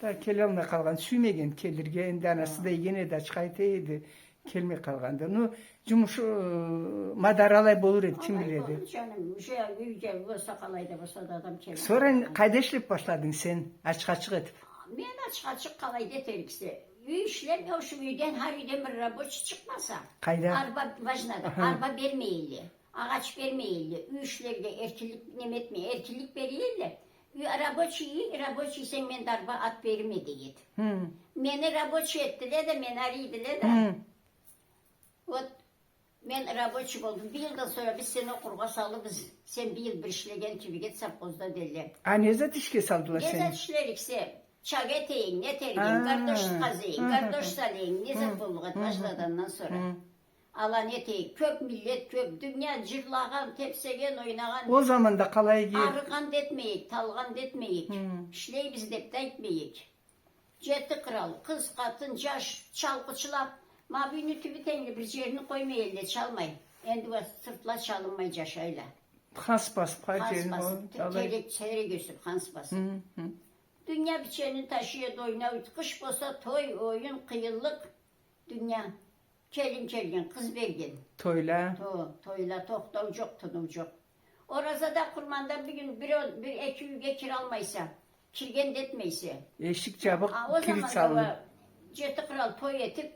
Да келалмай къалгъан, сюймеген келирге, энди анасы да ийген эди, ачха айта эди, келмей къалгъанды. Ну, джумушу, э, мадары алай болур эди, ким биледи. Алай болур, джаным, уже юйде болса, къалайда болса да адам келмей. Сора къалгъан. Къайда ишлеб башладынг сен, ачхачыкъ этиб? Мен ачхачыкъ къалайда этериксе. Юй ишлемей, ошо юйден, хар юйден бир рабочий чыкъмаса. Къайда? Арба, важно да, арба бермей элле. Агъач бермей элле, юй ишлерге эркинлик неме этмей, эркинлик бере элле. Юй, рабочий, рабочий эсенг, мен да арба, ат берирме, дей эди. Мени рабочий этдиле да, мени арыйдыле да. Вот, мен рабочий болдум. Бир джылдан сора биз сени окъургъа салырбыз. Сен бир джыл бир ишлеген кибик эт совхозда, делле. А не зат ишге салдыла сени? Не зат ишлериксе, чак этейинг, не этерик эдинг, гардош къазайынг, гардош салайынг, не зат боллукъ эди башладандан сора. Ала не этейик, кёб миллет, кёб дуния джырлагъан, тепсеген, ойнагъан. Ол заманда къалай эди? Арыгъан да этмейик, талгъан да этмейик. Ишлейбиз деб да айтмайыкъ. Джети кърал, къыз, къатын, джаш, чалкъычылаб, ма бюгюннге тюбю тенгли бир джерни къоймай элле чалмай. Энди уа сыртла чалынмай джашайла. Ханс басыб, хар джерин, ханс басыб, терек ёсюб, ханс басыб. Дуния биченин ташый эди, ойнай эди. Къыш болса, той, оюн, къыйынлыкъ. Дуния. Келин келген, къыз берген. Тойла. То-, тойла, тохтау джокъ, тыныу джокъ. Оразада, къурманда бюгюн бир, бир эки юйге киралмайса, кирген да этмейсе. Эшик джабыкъ, кирит салыныб. А, ол заманда уа джети кърал той этиб,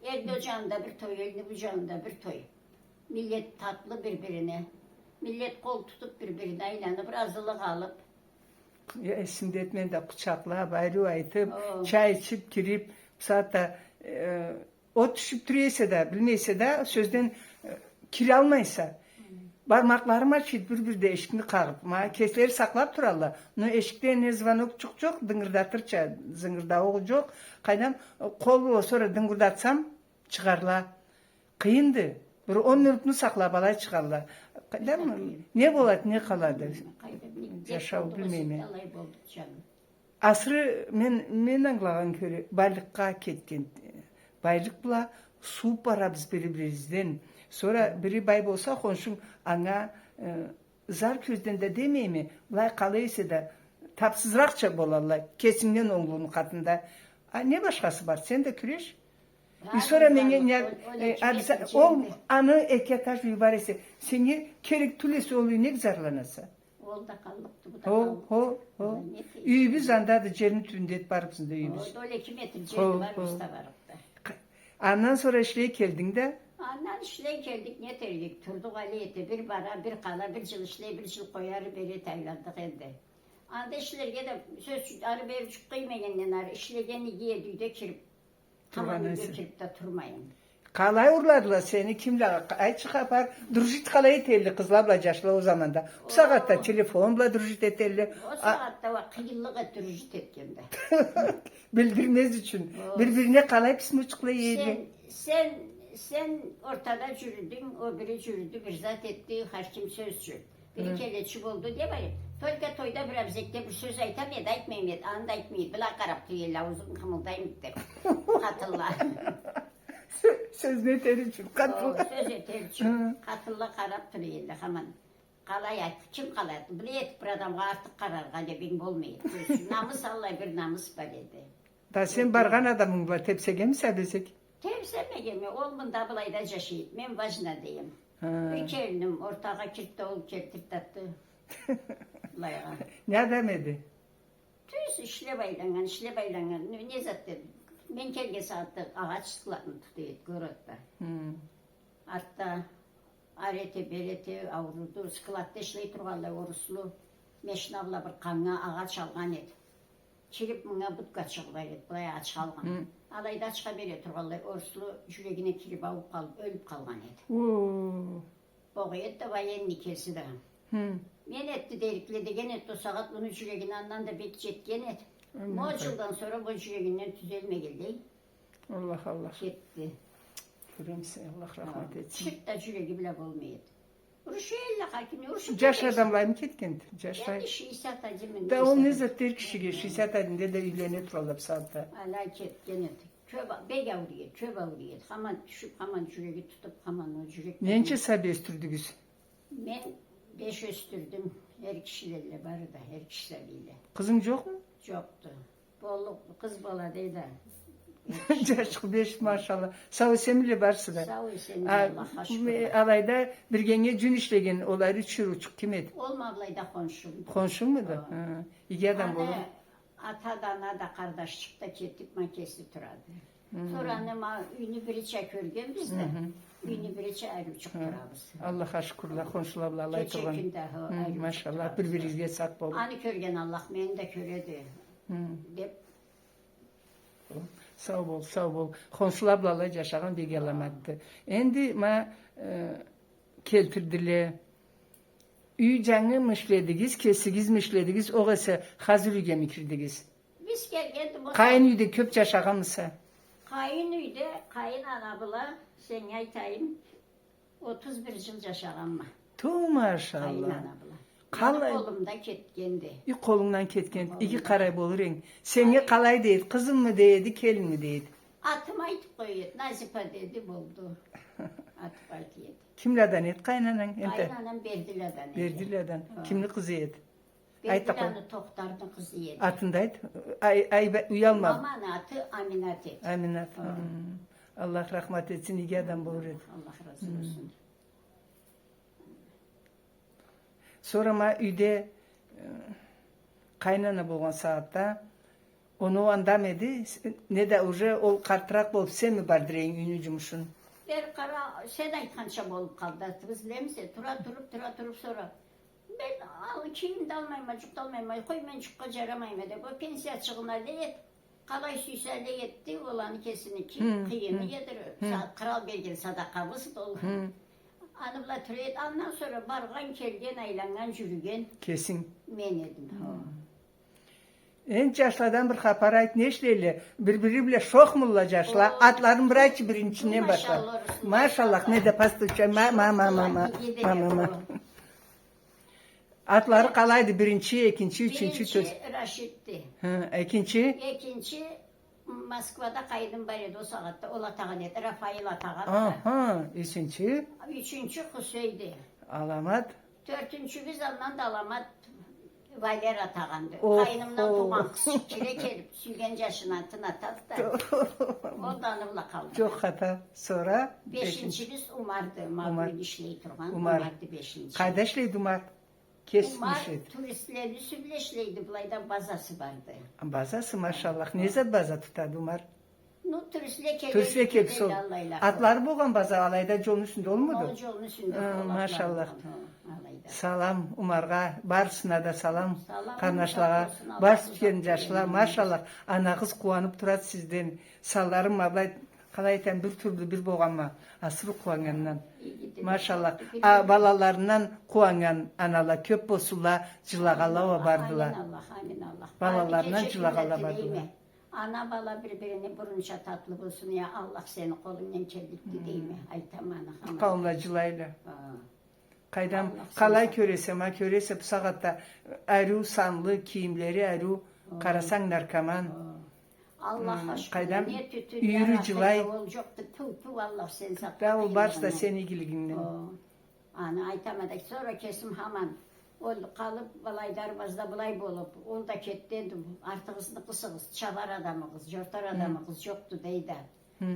элни ол джанында бир той, элни бу джанында бир той. Миллет татлы бир-бирине. Миллет къол тутуб, бир-бирине айланыб, разылыкъ алыб. Э, эсимде эди, мен да къучакълаб, ариу айтыб, чай ичиб, кириб, бусагъатда, э, от тюшюб тура эсе да, билмей эсе да, сёзден, э, киралмайса. Бармакъларым ачыйды бир-бирде эшикни къагъыб. Ма кеслери сакълаб туралла. Но эшикде не звонокчукъ джокъ, дынгырдатырча, зынгырдауукъ джокъ. Къайдам, э, къол бла сора дынгырдатсам, чыгъарла. Къыйынды. Бир он минутну сакълаб алай чыгъалла. Къайдам, не болады, не къалады? Джашау, билмейме. Асыры мен, мен ангылагъан кёре, байлыкъгъа кетген. Байлыкъ бла суууб барабыз бири-бирибизден. Сора бири бай болса, хоншунг анга, э, зар кёзден да демейме, былай къалай эсе да, тапсызыракъча болалла, кесингден онглуну къатында. А не башхасы бар, сен да кюреш. И сора меннге не, э, ол аны эки этаж юйю бар эсе, сеннге керек тюл эсе, ол юй, нек зарланаса? Ол да къаллыкъды, бу да къаллыкъды. Хо, хо, хо. Юйюбюз андады, джерни тюбюнде эди барыбызны да юйюбюз. Ол эки метр джерди, барыбыз да барыкъды. Андан сора ишлей келдинг да? Андан ишлей келдик, не этерик? Турдукъ алай эте, бир бара, бир къала, бир джыл ишлей, бир джыл къоя, ары бери айландыкъ энди. Анда ишлерге да сёз, ары бери джукъ къыймагъандан ары ишлеген иги эди, юйде кириб. Тамам юйде кириб да турмайын. Къалай урладыла сени, кимле, айтчы хапар, дружить къалай этелле къызла бла джашла ол заманда? Бусагъатда телефон бла дружить этелле. Ол сагъатда уа къыйынлыкъ эди дружить этгенде. Билдирмез ючюн. Бир-бирине къалай письмочукъла иеди? Сен, сен, сен ортада джюрюдюнг, ол бири джюрюдю, бир зат этди, хар ким сёз джюрюдю. Бири келечи болду деб, только тойда бир абзекде бир сёз айтама эди, айтмайма эди, аны да айтмай эди, былай къараб тура эди, аузун къымылдаймы эди деб. Къатынла. Сё-, сёз этер ючюн, къатынла. О, сёз этер ючюн. Къатынла къараб тура эди, хаман. Къалай айтды, ким къалай айтды? Былай этиб бир адамгъа артыкъ къараргъа дебинг болмай эди. Намыс, аллай бир намыс бар эди. Да сен баргъан адамынг бла тебсегенмисе абезек? Тебсемегенме, ол мында былайда джашай эди. Мен важно дейме. Юй келиним ортагъа кирди да, ол келтирди да атды. Былайгъа. Не адам эди? Тюз ишлеб айланнган, ишлеб айланнган. Не, не зат дедим? Мен келген сагъатда агъач складны тута эди городда. Артда ары эте, бери эте, ауруду. Складда ишлей тургъанлай оруслу машина бла бир къанга агъач алгъан эди. Кириб мынга будкачыгъы бар эди, былай ачха алгъан. Алайда ачха бере тургъанлай оруслу джюрегине кириб аууб къалыб, ёлюб къалгъан эди. Богъа эди да военный кеси да. Мен этди дерикле деген эди, ол сагъат муну джюрегине андан да бек джетген эди. Мо джылдан сора бу джюрегинден тюзелмегенлей. Аллах, Аллах. Кетди. Кёремисе, Аллах рахмат этсин. Чырт да джюреги бла болмай эди. Урушула, хар ким урушуб. Джаш адамлаймы кетгенди? Джашлай. Энди шестьдесят один. Да ол не зат, эр кишиге шестьдесят одинде да юйлене туралла бусагъатда. Алай кетген эди. Кёб, бек ауруй эди, кёб ауруй эди. Хаман тюшюб, хаман джюреги тутуб, хаман ол джюрек. Ненча сабий ёсдюрдюгюз? Мен беш ёсдюрдюм. Эр кишилелле бары да, эр киши сабийле. Къызынг джокъму? Джокъду. Боллукъ, къыз бала дейди. Джашчыкъ беш, машалла. Сау эсенмиле барысы да? Сау эсенмиле, Аллахха шукур. Алайда биргенге джюн ишлеген, ол ариу чырыучукъ ким эди? Ол ма былайда хоншум. Хоншунгмуду? Хо. Хы. Иги адам болур. Ата да, ана да, къардашчыкъ да кетиб, ма кеси турады. Сора аны ма юйню бирича кёргенбиз да, юйню бирича ариучукъ турабыз. Аллахха шукурла, хоншула бла алай тургъан. Кече кюн да, хо, ариучукъ турабыз. Машалла, бир-биригизге сакъ болугъуз. Аны кёрген Аллах мени да кёреди, деб. Сау бол, сау бол. Хоншула бла алай джашагъан бек аламатды. Энди ма, э, келтирдиле. Юй джангымы ишледигиз, кесигизми ишледигиз, огъесе хазыр юйгеми кирдигиз? Биз келгенди, къайын юйде кёб джашагъанмыса? Къайын юйде, къайын ана бла, сеннге айтайым, отуз бир джыл джашагъанма. Ту, машалла. Къайын ана бла. Къалай? Мени къолумда кетгенди. Юй къолунгдан кетген, иги къарай болур эдинг. Сеннге къалай дейди, къызыммы дейди, келинми дейди? Атымы айтыб къоя эди, Назипа деди, болду. Атыб айта эди. Кимладан эди къайын ананг? Къайын анам Бердиладан эди. Бердиладан. Хо. Кимни къызы эди? Айт да къой. Бердиланы Тохтарны къызы эди. Атын да айт. Ай, ай, уялма. Маманы аты Аминат эди. Аминат. Хо. Хм. Аллах рахмат этсин, иги адам болур эди. Аллах разы болсун. Сора ма юйде, э, къайын ана болгъан сагъатда, оноу андамы эди, с-, неда уже ол къартыракъ болуб, сенми бардыра эдинг юйню джумушун? Бери къара, сен айтханча болуб къалды, биз билемиз, тура туруб, тура туруб, сора мен ал-, кийим да алмайма, джукъ да алмайма, къой, мен джукъгъа джарамайма деб, ол пенсия чыгъына дейиб, къалай сюйсе алай этди, ол аны кесиники, хы, къыйыны эди, са-, къырал берген садакъабызды ол. Хы. Аны бла тура эди, андан сора баргъан, келген, айланнган, джюрюген. Кесинг. Мен эдим, хо. Энди джашладан бир хапар айт, не ишлейле? Бир-бири бла шохмулла джашла? О. Атларын бир айтчы, биринчиден башла. Машалла, Руслан. Машалла, не да постучай. Ма, ма, ма, ма, ма. Шохмулла, иги да, ма, ма, ма. Атлары къалайды? Биринчи, экинчи, ючюнчю, тёрт. Биринчи Рашидди. Хы, экинчи? Экинчи Москвада къайным бар эди ол сагъатда, ол атагъан эди, Рафаил атагъанды. Аха, ючюнчю? Ючюнчю Хусейди. Аламат. Тёртюнчюбюз андан да аламат Валер атагъанды. Охо. Къайнымдан туугъан къызчыкъ кире келип, сюйген джашына атын атады да. Ол да аны бла къалды. Джокъ хата. Сора бешинчибиз Умарды, Умар. Ма бюгюн ишлей тургъан Умарды бешинчи. Къайда ишлейди Умар? Кесип ишлейди. Умар туристлени юсю бла ишлейди, былайда базасы барды. Базасы, машаллах. Не зат база тутады Умар? Ну, туристле келип, туристле келип, сол. Атлары болгъан база, алайда джолну юсюнде болмуду? Ол джолну юсюнде болгъан, машаллах. Хы, алайда. Салам Умаргъа, барысына да салам. Салам, къарнашлагъа, сау болсун, баш тюшген джашла, машаллах. Анагъыз къууанып турады сизден. Санларын ма былай Алай этем, бир тюрлю бир болгъанма, асыры къууаннгандан. Машаллах. А, балаларындан къууаннган анала кёп болсунла, джылагъанла уа бардыла. Амин Аллах, амин Аллах. Балаларындан джылагъанла бардыла. Ана бала бир-бирини бурунча татлы болсун, я Аллах, сени къолунгдан келликди дейме. Айтама аны хаман. Къауумла джылайла. Къайдам, къалай кёресе, ма кёресе, бу сагъатда ариу санлы, кийимлери ариу, къарасанг, наркоман. Аллахха шукур, къайдам, не тютюн, не ракы, ол джокъду, тьфу, тьфу, Аллах, сен сакъла. Да ол барысы да сени игилигингден. Аны айтама да, сора кесим хаман ол къалып, былай дарбазда былай болуп, ол да кетди энди, артыгъызны къысыгъыз, чабар адамыгъыз, джортар адамыгъыз джокъду, дей да.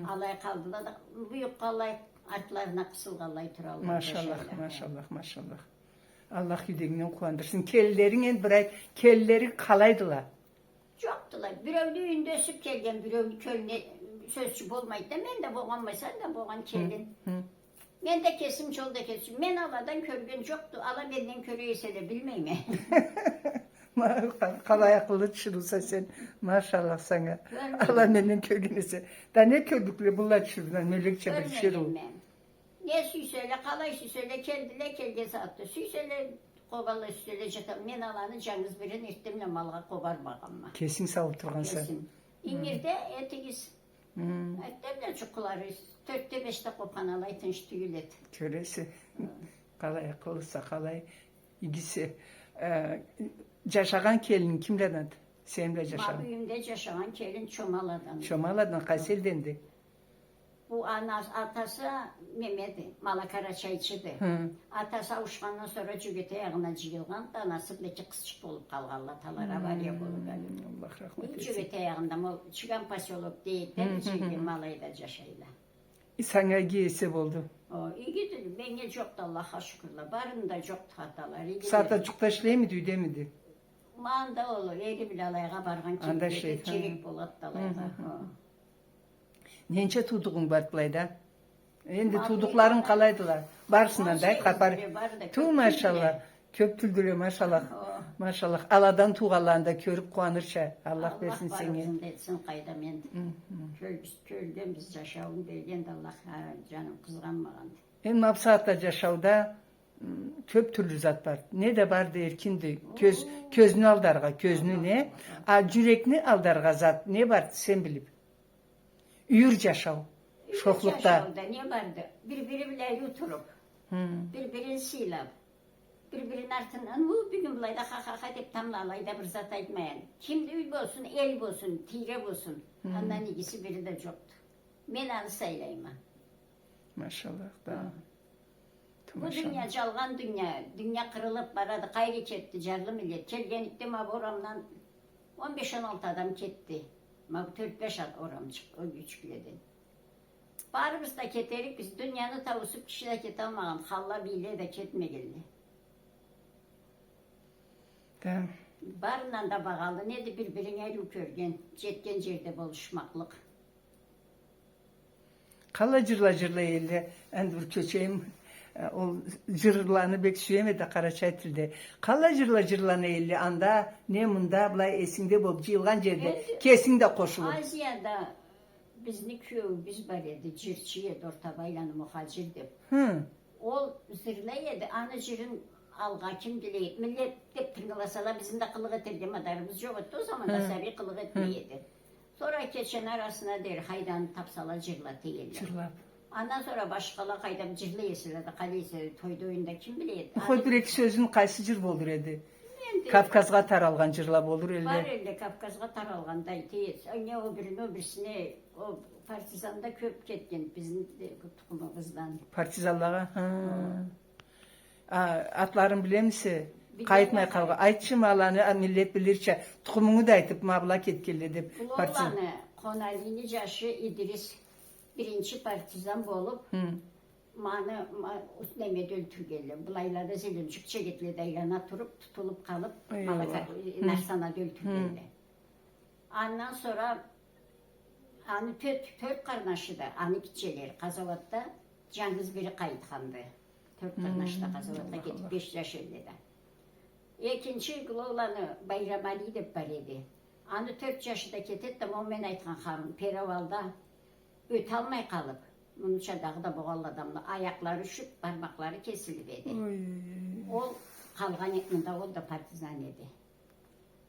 Алай къалдыла да, буюкъ къалай, артларына къысылгъанлай туралла. Машаллах, машаллах, машаллах. Аллах юйдегингден къууандырсын. Келинлеринг, энди бир айт, келинлеринг къалайдыла? Джокъдула. Биреуню юйюнде ёсюп келген, биреуню кёлюне сёзчю болмайды да, мен да болгъанма, сен да болгъан келин. Мен да кесим джолда кесим. Мен аладан кёрген джокъду, ала менден кёре эселе, билмейме. Ма-, къа-, къалай акъыллы тиширыуса сен, машаллах санга. Ала менден кёрген эсе. Да не кёрлюкле была тиширыудан, мёлекча бир тиширыу. Не сюйселе, къалай сюйселе, келдиле, келген сагъатда. Сюйселе, къобалла, сюйселе, джата. Мен аланы джангыз бирин эртденбла малгъа къобармагъанма. Кесинг сауп тургъанса. Кесим. Ингирде этигиз. Эртденбла джукъулары тёртде, бешде къобхан, алай тынч тюйюл эди. Кёресе. Къалай акъыллыса, къалай игисе. Э, джашагъан келининг кимледенди? Сен бла джашагъан. Ма бу юйюмде джашагъан келин Чомаладан. Чомаладан, къайсы элденди? Бу ана-, атасы немеди, малакарачайчыды. Атасы ауушхандан сора Джёгетей аягъына джыйылгъан, анасы бла эки къызчыкъ болуп къалгъанла, аталары авария болуп, Аллах рахмат этсин. Джёгетей аягъында, ол Чыган посёлок дейди, бир джерде ма алайда джашайла. Э, санга иги эсе болду. О, игиди, меннге джокъду, Аллахха шукурла. Барында джокъду хаталары, игиди. Сагъатда джукъда ишлеймиди, юйдемиди? Ма анда ол эри бла алайгъа баргъан, анда ишлейди, керек болады да алайгъа. Ненча туудугъунг барды былайда? Энди туудукъларынг къалайдыла? Барысындан да айт, хапар. Ту, машаллах. Кёп тюлдюле, машаллах. О. Машаллах. Аладан туугъанланы да кёрюп къууанырча. Аллах берсин сеннге. Аллах барыбызны да этсин, къайдам, энди. Кёл-, кёлгенбиз, джашауун берген да Аллах, хар джанын къызгъанмагъанды. Энди ма бусагъатда джашауда, м, кёп тюрлю зат бар. Не да барды, эркинди. Кёз, кёзню алдаргъа, кёзню не? А джюрекни алдаргъа зат не барды, сен билип? Юйюр джашау. Юйюр шохлукъда. Джашауда не барды? Бир-бири бла ариу туруп, бир-бирин сыйлап, бир-бирини артындан, у, бюгюн былайда ха-ха-ха деп тамбла алайда бир зат айтмайын. Кимди, юй болсун, эл болсун, тийре болсун. Андан игиси бири да джокъду. Мен аны сайлайма. Машаллах, да. Бу дуния джалгъан дуния, дуния къырылып барады, къайры кетди джарлы миллет. Келгенликде ма бу орамдан он беш, он алты адам кетди. Ма бу тёрт-беш ат-, орамчыкъ, ол кючюкледен. Барыбыз да кетерикбиз, дунияны тауусуп, киши да кеталмагъан, ханла, бийле да кетмегенле. Да. Барындан да багъалы неди бир-биринге ариу кёрген, джетген джерде болушмакълыкъ. Къалай джырла джырлай элле, энди бир кёчейим, э, ол джырланы бек сюеме да, къарачай тилде. Къалай джырла джырлана элле, анда, не мында, былай эсингде болуп, джыйылгъан джерде, кесинг да къошулуп. Азияда бизни киеуюбюз бар эди, джырчы эди, Ортабайланы Мухаджир деп. Хы. Ол джырлай эди, аны джырын алгъа ким билей, миллет деп тынгыласала, бизни да къылыкъ этерге мадарыбыз джокъ эди, ол заманда сабий къылыкъ этмей эди. Сора кечени арасына дери хайдан тапсала джырлата элле. Джырлап. Андан сора башхала къайдам джырлай эселе да, къалай эселе, тойда, оюнда ким биле эди. Хой, бир-эки сёзюн, къайсы джыр болур эди? Энди Кавказгъа таралгъан джырла болур элле. Бар элле, Кавказгъа таралгъан да айта эсе. Анга о бирин, о бирисине, о партизанда кёп кетген бизни тукъумубуздан. Партизанлагъа, ха. А, атларын билемисе? Къайтмай къалгъан. Айтчы, ма аланы, а, миллет билирча, тукъумунгу да айтып, ма была кетгенле деп. Партизан. Уллуланы, Къоналийни джашы Идрис, биринчи партизан болуп, маны, ма, уст немеде ёлтюргенле. Былайлада Зелёнчук чегетледе айлана туруп, тутулуп къалып, Малака-, Нарсанада ёлтюргенле. Андан сора аны тёрт, тёрт къарнашы да, аны гитчелери къазауатда, джангыз бири къайтханды. Тёрт къарнаш да къазауатха кетип, беш джаш элле да. Экинчи уллуланы Байрамали деп бар эди. Аны тёрт джашы да кетеди да, ма ол мен айтхан Харун, Перауалда Ёталмай къалып, мунуча дагъыда болгъанла адамла, аякълары ушуп, бармакълары кесилип эди. Ой, ой, ой, ой. Ол къалгъан э-, мында, ол да партизан эди.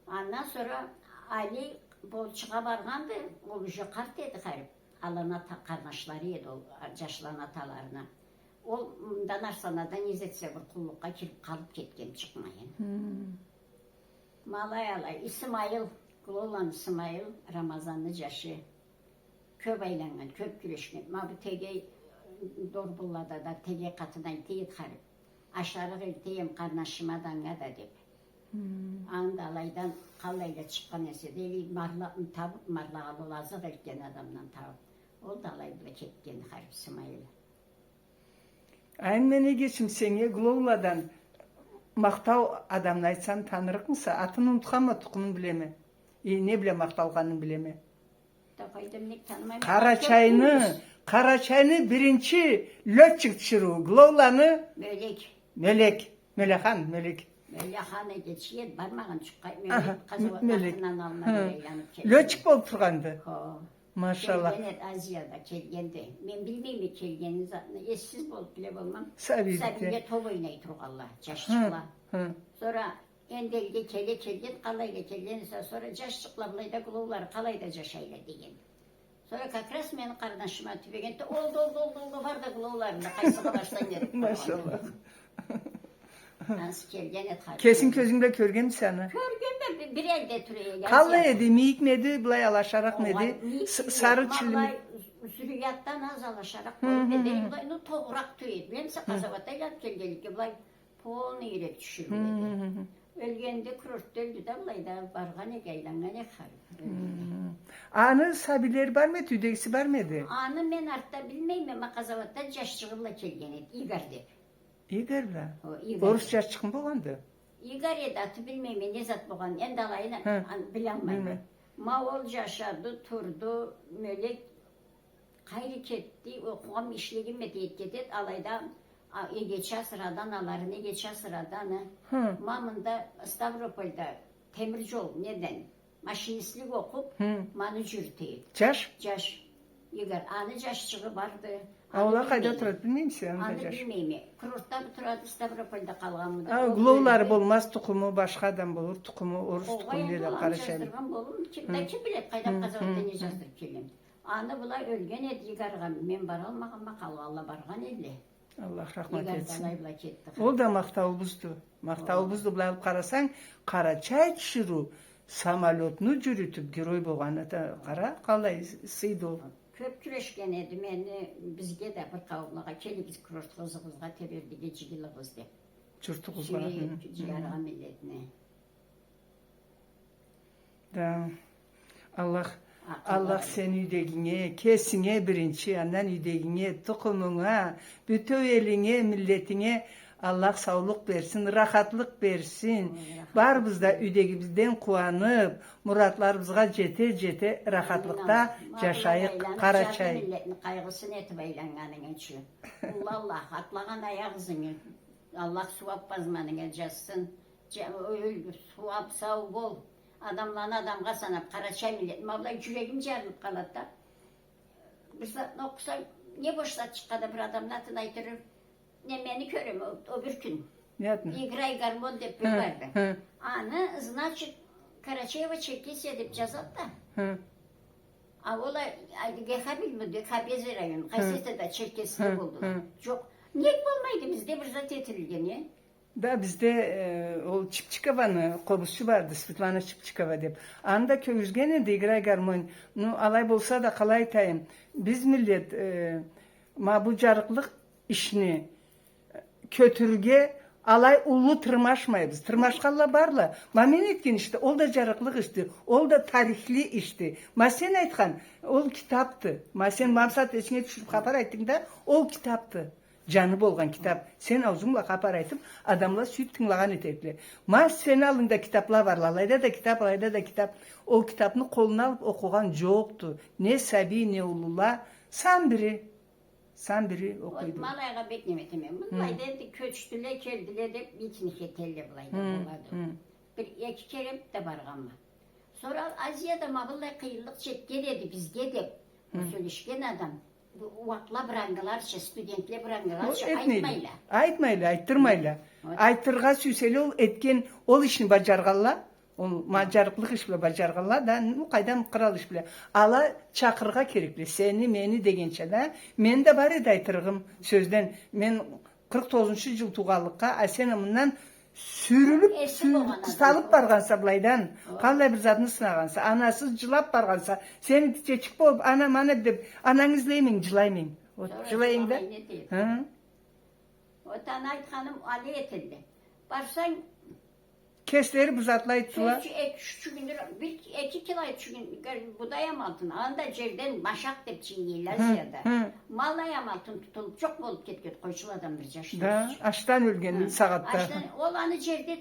Андан сора Али болчугъа баргъанды, ол уже къарт эди харип. Аланы ата-, къарнашлары эди ол, а, джашланы аталарына. Ол мындан Арсанада не зат эсе бир къуллукъгъа кирип къалып кетген, чыкъмайын. Хм. Ма алай-алай, Исмайыл, Глоуланы Исмайыл, Рамазанны джашы. Кёп айланнган, кёп кюрешген. Ма бу Тегей, э, Дорбунлада да Тегей къатын айта эди харип. Ашарыкъ элтейим къарнашыма да, анга да деп. Хм. Анда алайдан къалайла чыкъгъан эсе да, или марла-, табып, марлагъа ол азыкъ элтген адамдан табып. Ол да алай бла кетген харип Исмайыл. Ай, мен эгечим, сеннге Глоуладан махтау адамны айтсам, танырыкъмыса? Атын унутханма, тукъумун билеме. И не бла махталгъанын билеме. Да къайдам, нек танымайма? Къарачайны, Къарачайны биринчи лётчик тиширыу, Глоуланы Мёлек. Мёлек. Мёлехан, Мёлек. Мёлехан эгечи эди, бармагъан чукъ-, Мёлек. Аха, Къазауат Мёлек. Артындан алына бери айланып келген. Лётчик болуп тургъанды. Хо. Машаллах. Келген эди, Азияда келгенди. Мен билмейме келгенин, затны, эссиз болуп биле болмам. Сабийликде. Сабийле топ ойнай тургъанла, джашчыкъла. Хы, хы. Сора энди элге келе келген, къалайла келген эсе, сора джашчыкъла былайда, Глоулары къалайда джашайла деген. Сора как раз мени къарнашыма тюбегенде, олду, олду, олду, олду, бар да Глоуларында, къайсыгъа барсанг, дедик. Машаллах. Ансы келген эди харип. Кесинг кёзюнг бла кёргенмисе аны? Кёргенме, бир, бир элде тура эди. Къалай эди, мийикми эди, былай алашаракъмы эди? Огъай, мийик эди, сары чилими? Ма былай зюрриятдан аз алашаракъ болуп эди, былай, ну, тобуракъ тюйюл эди. Билемисе, къазауатда айланып келгенликге, былай полный юрек тюшюрюу эди. Хы, хы, хы. Ёлгенде курортда ёлдю да, былайда баргъан эди, айланнган эди харип. Хы. Аны сабийлери бармы эди, юйдегиси бармы эди? Аны мен артда билмейме, ма къазауатда джашчыгъы бла келген эди, Игорь деп. Игорь бла? О, Игорь. Орус джашчыкъмы болгъанды? Игорь эди, аты билмейме, не зат болгъан. Энди алайын, хы, ан-, билалмайма. Билмейме. Ма ол джашады, турду, Мёлек къайры кетди, окъугъанмы, ишлегенме, дейди, кетеди, алайда, а, эгечи асырады, аналарын эгечи асырады аны. Хы. Ма мында Ставропольда темир джол, неден, машинистлик окъуп, хы, ма аны джюрюте эди. Джаш? Джаш. Игорь, аны джашчыгъы барды. А ол а къайда турады, билмеймисе, аны да джаш? Аны билмейме. Курортда турады, Ставропольда къалгъанмыды? А, ол Глоулары ёлдю. Болмаз тукъуму, башха адам болур тукъуму, орус тукъуму, огъай, не да, къарачай. Джаздыргъан болур, ким, да ким биледи, къайдан, хы, къазауатдан не джаздырып келген. Аны былай ёлген эди, Игорьгъа мен баралмагъанма, къалгъанла баргъан эдиле. Аллах рахмат этсин. Игорь да алай бла кетди. Ол да махтауубузду. Махтауубузду, былай алып къарасанг, Къарачай тиширыу самолётну джюрютюп, герой болгъанына да къара, къалай сыйды ол. Кёп кюрешген эди мени, бизге да, бир къауумлагъа, келигиз курорт къызыгъызгъа, Тебердиге джыйылыгъыз деп. Джуртугъузгъа. Сюе, хы, хы, джыяргъа миллетни. Да. Аллах, Аллах сени юйдегинге, кесинге биринчи, андан юйдегинге, тукъумунга, бютеу элинге, миллетинге Аллах саулукъ берсин, рахатлыкъ берсин. Амин, рахатлыкъ. Барыбыз да юйдегибизден къууанып, муратларыбызгъа джете-джете рахатлыкъда джашайыкъ, Къарачай. Джарлы миллетни къайгъысын этип айланнганынг ючюн. Уллу Аллах, атлагъан аякъ ызынгы Аллах сууап базманынга джазсын. Джа-, ёл, сууап, сау бол. Адамланы адамгъа санап, къарачай миллет. Ма былай джюрегим джарылып къалады да. Бир затны окъусам, не бош зат чыкъгъан да, бир адамны атын айтырыр. Не, мени кёрем, о, о бир кюн. Играй гармонь деп бир барды. Хы. Аны, значит, Карачаево-Черкесия деп джазады да. Хы. А ол а, а, Гехабилми, Гехабези район, хы, къайсы да Черкесия, хы, болду. Хы. Джокъ. Нек болмайды, бизде бир зат этилген, э? Да, бизде, э, ол Чипчикованы къобузчу барды, Светлана Чипчикова деп. Аны да кёргюзген эди, Играй гармонь. Ну, алай болса да, къалай айтайым, биз миллет, э, ма бу джарыкълыкъ ишни кётюрюрге алай уллу тырмашмайбыз. Тырмашханла барла. Ма мен этген ишди, ол да джарыкълыкъ ишди, ол да тарихли ишди. Ма сен айтхан, ол китапды. Ма сен макъсат эсинге тюшюрюп хапар айтдынг да, ол китапды. Джаны болгъан китап. Сен аузунг бла хапар айтып, адамла сюйюп тынгылагъан этерикле. Ма сени аллынгда китапла барла, алайда да китап, алайда да китап. Ол китапны къолуна алып окъугъан джокъду. Не сабий, не уллула. Сан бири. Сан бири окъуйду. Ма алайгъа бек неме этеме. Былайда энди кёчдюле, келдиле деп, митинг этелле былайда, болады. Бир эки кере да баргъанма. Сора Азияда ма быллай къыйынлыкъ чекген эди бизге деп, Сёлешген адам, бу уакъла бырангыларча, студентле бырангыларча айтмайла. Айтмайла, айтдырмайла. Айтыргъа сюйселе, ол этген, ол ишни баджаргъанла, ол маджарыкълыкъ иш бла баджаргъанла да, ну, къайдам, кърал иш бла. Ала чакъыргъа керекле, сени, мени дегенча да. Мен да бар эди айтырыгъым сёзден. Мен къыркъ тогъузунчу джыл туугъанлыкъгъа, а сен мындан сюрюлюп, салып баргъанса былайдан, къаллай бир затны сынагъанса, анасыз джылап баргъанса, сен гитчечик болуп, анам, ана деп, анангы излейминг, джылаймынг. Вот, джылайынг да. Ха? Вот аны айтханым, алай этелле. Барсанг, кеслери бир затла айтдыла. Эки, эки, юч кюндюр, бир, эки кило, юч кюн, гёр, будай амалтын, анда джерден машакъ деп джыйыла Азияда. Мал амалтын тутулуп, джокъ болуп кетген, къойчул адамдыр, джашла. Да, ачдан ёлген сагъатда. Ачдан, ол аны джерде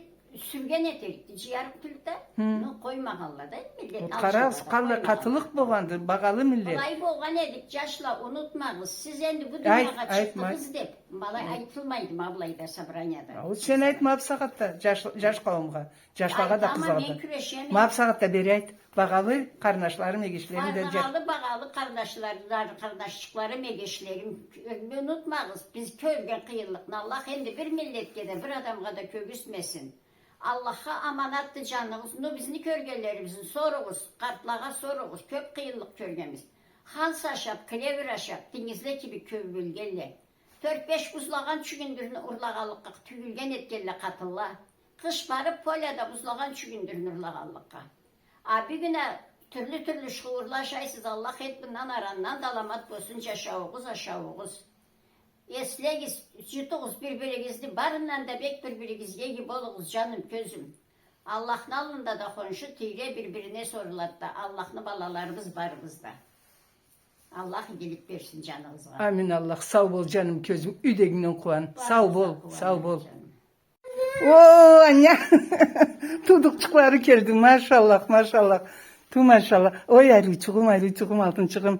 сюрген этерикди, джыярыкъ тюлдю да. Ну, къоймагъанла да, миллет. Къарагъыз, къаллай къатылыкъ болгъанды, багъалы миллет. Былай болгъан эдик, джашла, унутмагъыз. Сиз энди бу дуниягъа чыкъдыгъыз деп. Былай айтылмайды ма былайда, собранияда. Сен айтма бусагъатда джаш, джаш къауумгъа. Джашлагъа да къызыгъады. Ма бусагъатда бери айт. Багъалы къарнашларым, эгечлерим да. Багъалы, багъалы къарнашларым, къарнашчыкъларым, эгечлерим, унутмагъыз, биз кёрген къыйынлыкъны Аллах энди бир миллетге да, бир адамгъа да кёргюзтмесин. Аллахха аманатды джаныгъыз, ну бизни кёргенлерибизни соругъуз, къартлагъа соругъуз, кёп къыйынлыкъ кёргенбиз. Ханс ашап, клевер ашап, дингизле кибик кёбюп ёлгенле. Тёрт-беш бузлагъан чюгюндюрню урлагъанлыкъгъа тюйюлген этгенле къатынла. Къыш барып, поляда бузлагъан чюгюндюрню урлагъанлыкъгъа. А бюгюн а тюрлю-тюрлю шууурла ашайсыз, Аллах энди мындан арандан да аламат болсун джашауугъуз, ашауугъуз. Эслегиз, джутугъуз бир-биригизни, барындан да бек бир-биригизге иги болугъуз, джаным, кёзюм. Аллахны аллында да хоншу тийре бир-бирине сорулады да, Аллахны балаларыбыз барыбыз да. Аллах игилик берсин джаныгъызгъа. Амин, Аллах. Сау бол, джаным, кёзюм. Юйдегингден къууан. Сау бол, сау бол. О, аня! Туудукъчукълары келди. Машаллах, машаллах. Ту, машаллах. Ой, ариучугъум, ариучугъум, алтынчыгъым.